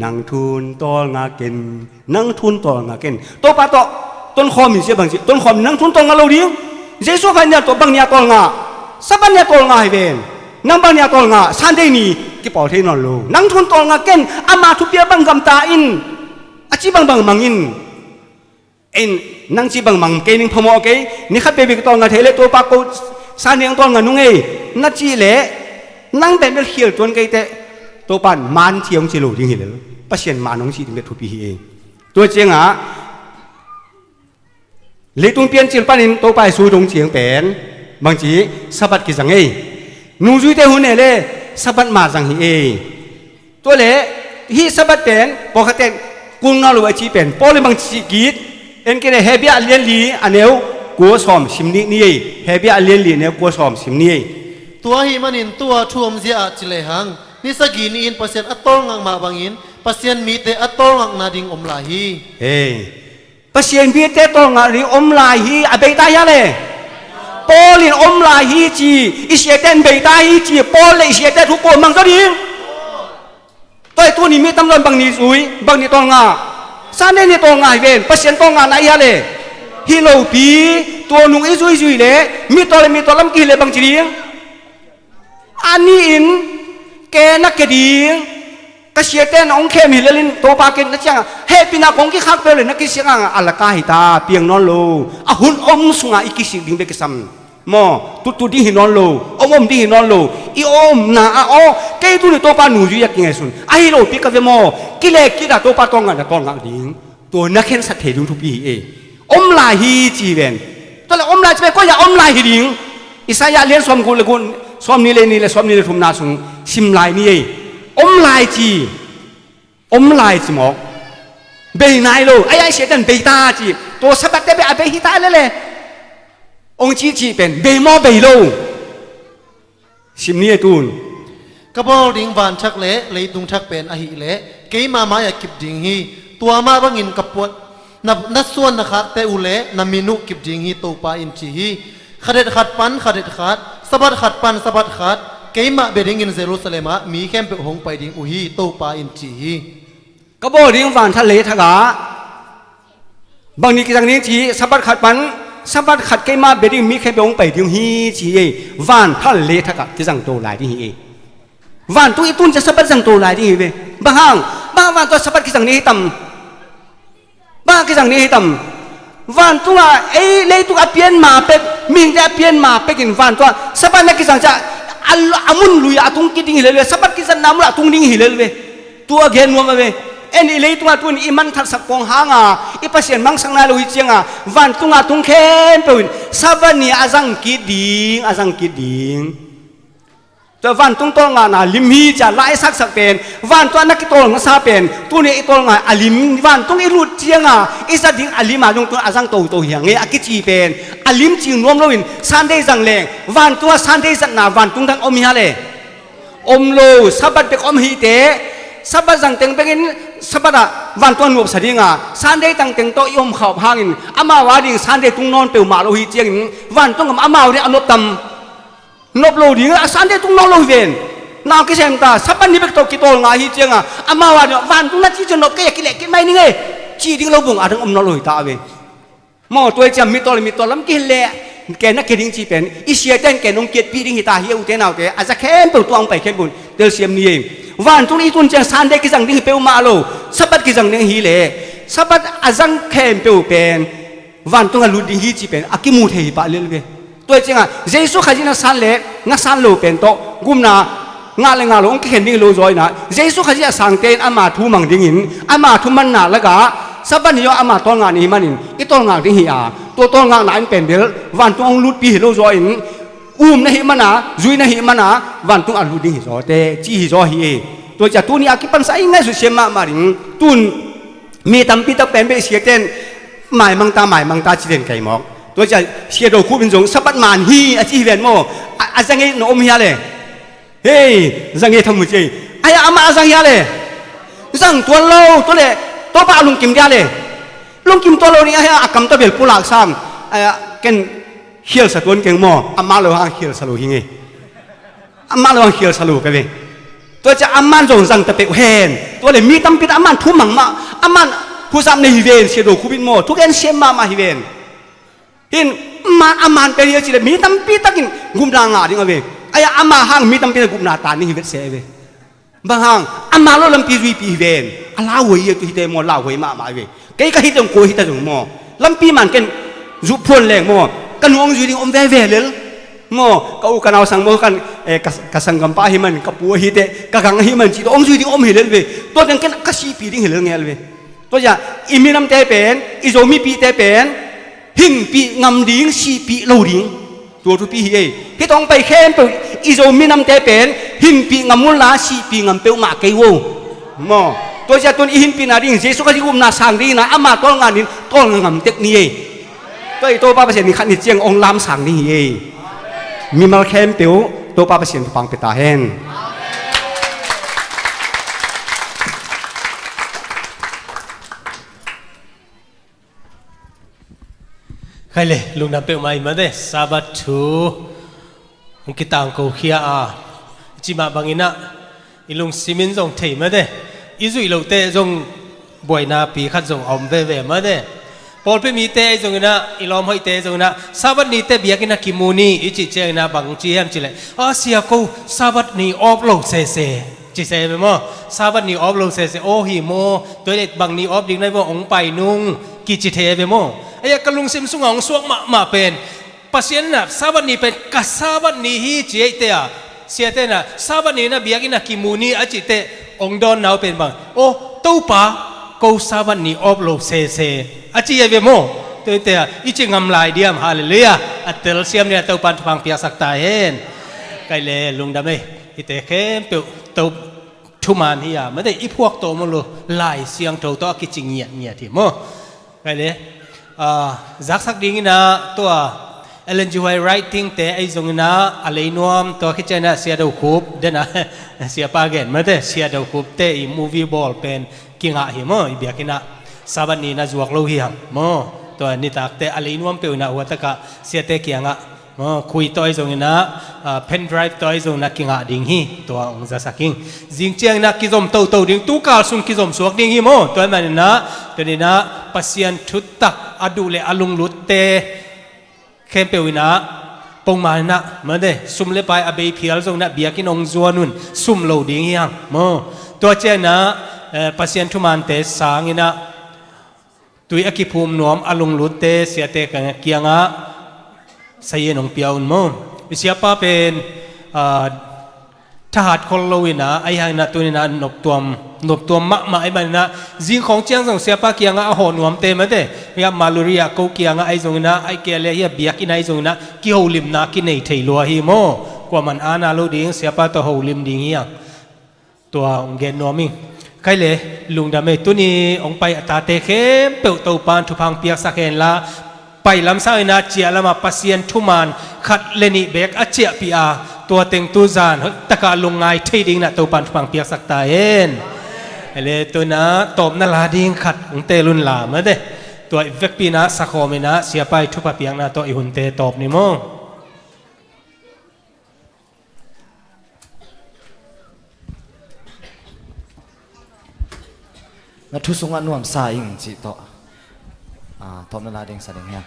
nang thun tawlnga ken, nang thun tawlnga ken. Topa tawh tonkhawm in sia bang ci, tonkhawm in nang thun tawlnga lo ding. Jesu Khazih ni a tawh bang ni a tawlnga? Sabbath ni a tawlnga hi ven. Nang bang ni a tawlnga? Sunday ni kipawl thei nawn lo. Nang thun tawlnga ken, ama thupi a bang gamta in, a ci bangbang mang in. Ei, nang ci bangbang kei ning phamawh kei, ni khat peuhpeuh ka tawlnga thei le Topa ko Sunday ang tawlnga nung ei, na cih leh nang pen bel khial tuan kei teh, Topa in man ci hong ci lo ding hi lel. Pasian man hong ci ding bel thupi hi ei. Tua ciangah leitung piancil panin Topa Jesu dong ciang pen bangci Sabbath kizang ei. Nungzuite hun e le Sabbath ma zang hi ei. Tua le hih Sabbath pen pawlkhatte kul nawn lo a ci pen Paul in bang ci kik, en kei le Hebru a lian li a neu kua sawm sim nih ni ei. Hebru a lian li a neu kua sawm sim ni ei. Tua ahih manin tua thu omzia ah ci lehang, ni sagih ni-in Pasian a tawlngak mah bangin Pasian mite a tawlngakna ding om lai hi. Hei. Pasian mite tawlngak ding om lai hi, a beita hia le? Paul in om lai hi ci, i siate in beita hi ci, Paul le i siate thu kua mang zaw ding? Tua hi tuni mi tamzaw in bang ni zui, bang ni tawlngak? Sunday ni tawlngak hi ven, Pasian tawlngakna hia le? Hi lopi, tua nung i zuizui le, mi tawh le mi tawh lam kihi le bang ci ding? A ni-in ke na ke ding, ka siate na hong khem hi lelin Topa ke na ciangah hehpihna kong kikhak peuh le na kisiang angah a laka hi ta, piang nawn lo. A hun om sungah i kisik ding bek kisam. Maw, tuttut ding hi nawn lo, om om ding hi nawn lo. I omna ah aw, kei tuni Topa nungzui a kingai sun. Ahi lopi ka ve maw, kilek kit a Topa tawlngak na tawlngak ding. Tua na khensat thei ding thupi hi ei. Om lai hi ci ven. Tua le om lai ci ven, koi ah om lai hi ding? Isaiah lian sawmguk le guk, sawmnih le nih le sawmnih le thumna sung sim lai ni ei. Om lai ci, om lai ci mawk. Bei nai lo, ai ai siate in bei ta ci. Tua Sabbath te bei a bei hi ta lele. Ong ci ci pen bei maw bei lo. Sim ni ei tun. Ka bawl ding van thak le leitung thak pen ahih leh keima mai-ah kip ding hi. Tua mah bangin ka puah na, na suan na khakte uh le na min uh kip ding hi, Topa in ci hi. Khadet khat pan khadet khat, Sabbath khat pan Sabbath khat, keimah bia dingin Jerusalem ah mi khempeuh hong pai ding uh hi, Topa in ci hi. Ka bawl ding van thak le thak ah bang ni kizang ding ci, Sabbath khat pan Sabbath khat keima bia ding mi khempeuh hong pai ding hi ci ei. Van thak le thak ah kizang to lai ding hi ei. Vantung i tun ciang Sabbath zang to lai ding hi ve. Bang hang, bang hang vantung ah Sabbath kizang ding hi tam? Bang hang kizang ding hi tam? Vantung ah ei leitung a pian ma pek, mihingte a pian ma pekin vantung ah Sabbath na kizang ciang a, a mun lui ah a tung kik ding hi lel ve. Sabbath kizatna mun ah a tung ding hi lel ve. Tua gen nuam a ve. En i leitung ah tun i manthatsak pawng hang a i Pasian mangsak nai lo hi ciang a vantung ah tung khempeuh in Sabbath ni a zang kik ding, a zang kik ding. Tua vantung tawlngakna lim hi ci a la i saksak pen, vantung ah na kitawl masa pen, tuni i tawlnga a lim, vantung i lut ciang a i zat ding a lim a zong tun a zang toto hi hang e a kici pen, a lim cing nuam loin Sunday zang leng vantung ah Sunday zatna vantung dang om hi a le. Om lo, Sabbath bek om hi te. Sabbath zang teng bekin Sabbath ah vantung ah nuamsa ding a, Sunday tang teng tawh i om khawm hangin amau a ding Sunday tung nawn peuhmah lo hi ciangin vantung ah amau ding a nop tam? Nop lo ding a, Sunday tung nawn lo hi ven. Nang kisem ta, Sabbath ni bek tawh kitawl ngai hi ciang a, amau a ding vantung na ci ciang nop kei a kileh kit mai ning e. Ci ding lo bung a dang om nawn lo hi ta a ve. Maw, tua hi ciang mitawl mitawl lam kihel leh ken na khe ding ci pen i siate in ken hong kiatpih ding hi ta hi e, ute naute, a za khempeuh tua hong pai khempeuh telsiam ni e. Vantung i tun ciang Sunday kizang ding hi peuhmah lo, Sabbath kizang ding hi leh Sabbath a zang khempeuh pen vantung ah lut ding hi ci pen a kimu thei hi pah lel ve. Tua hi ciangah Jesu Khazih na san le na san lo pen tawh gupna ngah le ngah lo hong kikhen ding hi lo zaw inah, Jesu Khazih a sangte in ama thu mang dingin ama thu manna lakah Sabbath ni zong ama tawlngak ni hi manin i tawlngak ding hi a, tua tawlngakna in pen bel vantung hong lutpi hi lo zaw in, um na hih mana, zui na hih mana vantung a lut ding hi zaw te ci hi zaw hi e. Tua ciah tuni a kipansa i ngaihsut siam mahmah ding. Tun mi tampi tak pen beh siate in maimangta maimangta ci den kai mawk. Tua ciah Sia Do Khup in zong Sabbath man hi a ci hi ven maw? A, a za ngei na om hia le? Hei, za ngei tham uh ci ei. Ai-a amah a zang hia le? Zang tuan lo, tua le Topa a lungkim dia le? Lungkim tuan lo ding ahi a, a kam tabel pulak sam. Ai-a ken khialsa tuan keng maw? Amah lo hang khialsa lo hi ngei. Amah lo hang khialsa lo ka ve. Tua ciah aman zong zang ta peuh hen. Tua le mi tampi tak aman thu mang mah, aman huzap nei hi ven, Sia Do Khup in maw? Thugen siam mahmah hi ven. Hin aman, aman pen hi a ci le mi tampi takin gupna ngah ding a ve. Ai-a ama hang mi tampi tak gupna tan ding hi vet se a ve. Bang hang, ama lo lampi zuipi hi ven. A lauhuai hi a, tu hite maw, lauhuai mahmah hi ve. Kei ka hit zong kua hita zong maw, lampi man ken zuh phuan leng maw, ka nu hong zui ding om veve lel. Maw, ka u ka nau sang maw kan, eh, ka, ka sanggampa ahi man, ka pu ahi teh, ka gang ahi man cih tawh hong zui ding om hi lel ve. Tua teng ken ka sihpih ding hi lel ngel ve. Tua ciah i minamte pen, i Zo mipihte pen hinpih ngam ding, sihpih lo ding. Tua thupi hi ei. Hih tawh hong pai khempeuh i Zo minamte pen hinpih ngam unla sihpih ngam peuhmah kei uh o. Maw, tua ciah tun i hinpihna ding Jesu Khazih gupna sang ding inah ama tawlnga nin tawlnga ngam tek ni ei. Tua i Topa Pasian in khat ni ciang hong lamsang ding hi ei. Mimal khempeuh Topa Pasian thupha pia ta hen. Khai le, lungdam peuhmah hi mate, Sabbath thu hong kitangko khia a, i cih mah banginah i lungsim in zong thei mate, i zuih loh teh zong buainapi khat zong a om veve mate. Pawlpi mite ahi zonginah, i lawm hoihte ahi zonginah, Sabbath ni teh biakinn ah kimu ni i cih cianginah bang ci hiam cihleh, a sia ko Sabbath ni off lo sese. Ci se ve maw? Sabbath ni off lo sese, aw hi maw? Tua leh bang ni off ding nai maw? Hong pai nung, kici thei ve maw? Ai-a ka lungsim sungah hong suak mahmah pen, Pasian inah Sabbath ni pen ka Sabbath ni hi ci ei teh a, siate inah Sabbath ni inah biakinn ah kimu ni a cih teh hong dawnna uh pen bang? Aw Topa, ko Sabbath ni off lo sese a ci ei ve maw? Tua hi teh a i ci ngam lai diam? Halleluiah. A telsiam ni a Topan thupha piaksak ta hen. Kai le lungdam ei. Hite khempeuh to thuman hi a, mate, i phuak tawh maw lo, Lai Siangtho tawh a kici ngiatngiat hi maw. Kai le, ah, zaksak dingin ah tua Ellen G. White writing te ahi zongin ah a lei nuam, tua khit ciangin ah Sia Do Khup den a, Siapa gen, mate, Sia Do Khup te i movie bawl pen kingah hi maw, i biakinn ah Sabbath ni-in ah zuak lo hi hang maw. Tua nitak te a lei nuam peuh in ah hua tak ah siate kiangah maw, khui tawh ahi zongin ah, ah, pen drive tawh ahi zongin ah kingah ding hi. Tua hong zasak ing. Zing ciangin ah kizom toto ding, tu kal sung kizom suak ding hi maw. Tua ahih manin ah, tuni-in ah Pasian thutak a duh le a lunglut te khempeuh in ah, pongman in ah, mate, sum le pai a bei phial zongin ah biakinn hong zuan un, sum lo ding hi hang maw. Tua ciangin ah, eh, Pasian thumante sangin ah tui a kiphum nuam a lunglut te siate kiangah sayin hong pia un maw. I Siapa pen, ah, thahat khol lo in ah, ahi hangin ah tuni-in ah noptuam, noptuam mahmah ahih manin ah, zing khawng ciang zong Siapa kiangah a hawh nuamte, mate, hiah Maluri ah ko kiangah ahi zongin ah, ahih kei leh hiah biakinn ah ahi zongin ah kiholimna kinei thei lua hi maw. Kuaman ana lo ding, Siapa tawh holim ding hi hang. Tua hong gen nuam ing. Kai le lungdam ei, tuni hong pai a tate khempeuh Topan thupha piaksak hen la, pai lam sangin ah ciah lam ah Pasian thuman khat le nih beek a ciahpih a, tua teng tu zan hoih tak ah lungngai thei dingin ah Topan thupha piaksak ta hen. Kai le, tu-in ah tawpna la ding khat hong teel un la, mate. Tua i vekpi-in ah sakhawm in ah Siapa i thupha piakna tawh i hunte tawp ni maw. Na thu sungah nuamsa ing cih tawh, ah, tawpna la ding sa ding hiam?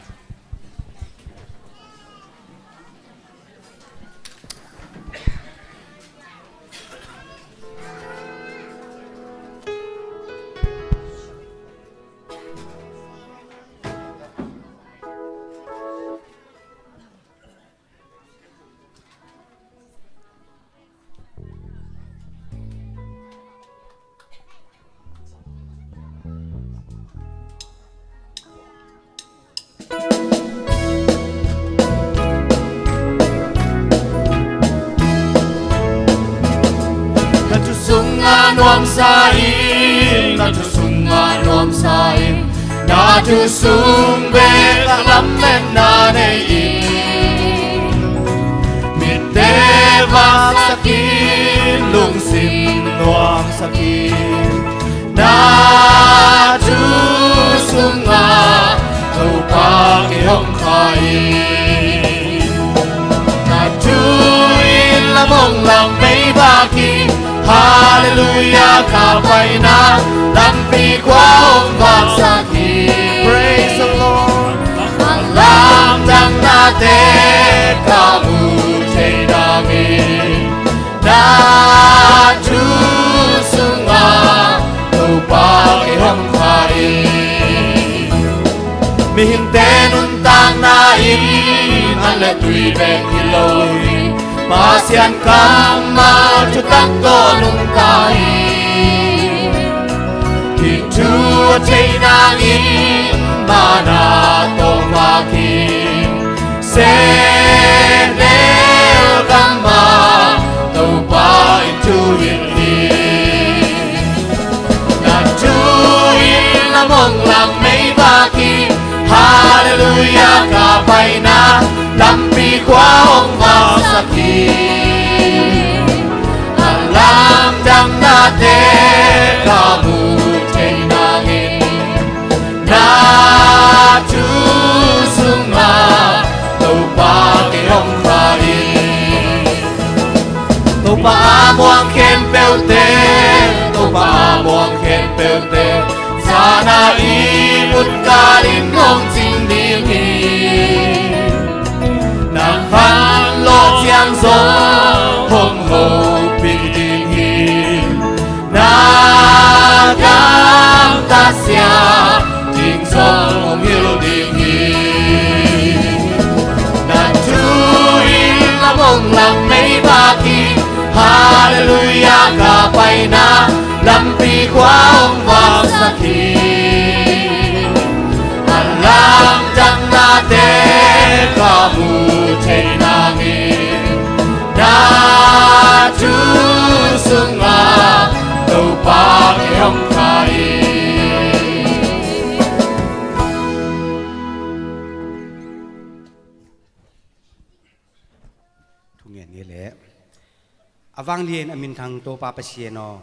Na thu sungah nuamsa ing, na thu sungah nuamsa ing, na thu sung bek ah lametna nei ing. Mitte vaksak in, lungsim nuamsak in, na thu sungah Topa kei hong kha in. Na thu in lam hong lang meivak in, Halleluiah ka paina lampi khua hong vaksak hi. Praise the Lord. A lamdang nate ka mu thei nangin, na thu sungah Topa kei hong kha in. Mihingte nuntakna in an le tui bek hi lo hi. Pasian kammal thutak tawh nungta hi. Hih thu a thei nangin mana tawh vak in. Sehnel gam ah Topa in thu hilh hi. Na thu in lam hong lang meivak in, Halleluiah ka paina lampi khua hong vaksak hi. A lamdang nate ka mu thei nangin, na thu sungah Topa kei hong kha in. Topa a muang khempeuhte, Topa a muang khempeuhte, zan a ihmut kalin hong cing ding hi. Na khanlawh ciang zong hong hopih ding hi. Na gamtat siam ding zong hong hilh ding hi. Na thu in lam hong lang meivak in, Halleluiah ka paina lampi khua hong vaksak hi. A lamdang nate ka mu Nge leh a vanglian a minthang Topa Pasian aw,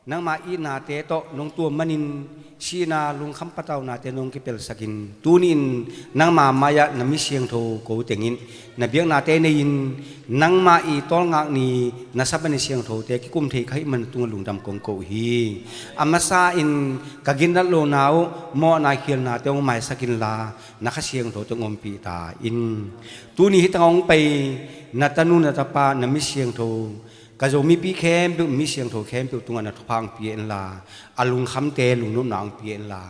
nangma itnate tawh nong tuam manin sihna lungkham pataunate nong kipelsakin tuni-in nangma mai-ah na mi siangtho ko tengin na biaknate nei-in nangma i tawlngak ni na Sabbath ni siangthote kikum thei ka hih man tungah lungdam kong ko uh hi. A masa in ka ginnat lona uh mawhna khialnate hong maisak inla na Kha Siangtho tawh hong ompih ta in. Tuni hi tangah hong pai na tanu na tapa na mi siangtho ka Zo mipi khempeuh mi siangtho khempeuh tungah na thupha hong pia inla a lungkhamte lungnopna hong pia inla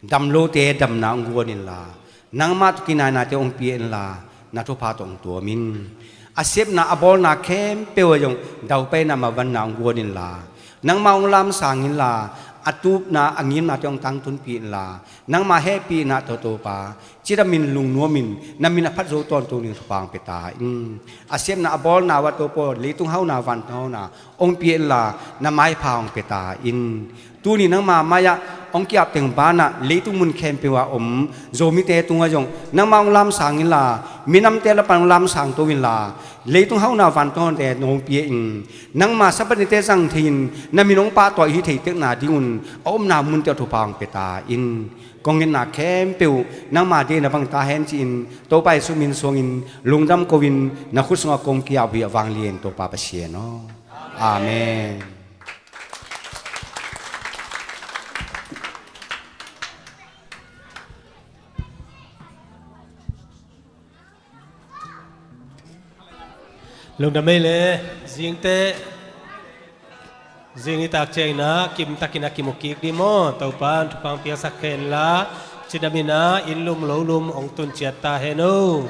damlote damna hong guan inla nangmah tawh kinainate hong pia inla na thupha tawh hong tuam in. A sepna a bawlna khempeuh ah zong daupaina mavanna hong guan inla nangmah hong lamsang inla a tupna a ngimnate hong tangtunpih inla nangma hehpihna tawh Topa cidamin lungnuamin na min a phat zo tawntung ding thupha hong pia ta in. A sepna a bawlna uh ah Topa leitung hauna vantung hauna hong pia inla na maipha hong pia ta in. Tuni nangma mai-ah hong ki-ap teng banah leitung mun khempeuh ah om Zomite tungah zong nangmah hong lamsang inla minamte lapan hong lamsang to inla leitung hauna vantung haunate nong pia in. Nangma Sabbath nite zang thei-in na min hong pahtawi hi thei tekna dingun a omna munte ah thupha hong pia ta in. Kong ngetna khempeuh nangma deihna bang ta hen ci-in Topa Jesu min suangin lungdam ko-in na khut sungah kong ki-ap uh hi a vanglian Topa Pasian aw. Amen. Lungdam ei le zingte zing i tak ciangin ah kimtakin a kimu kik ding maw? Topa in thupha hong piaksak hen la cidamin ah inn lum lo lum hong tun ciat ta hen o.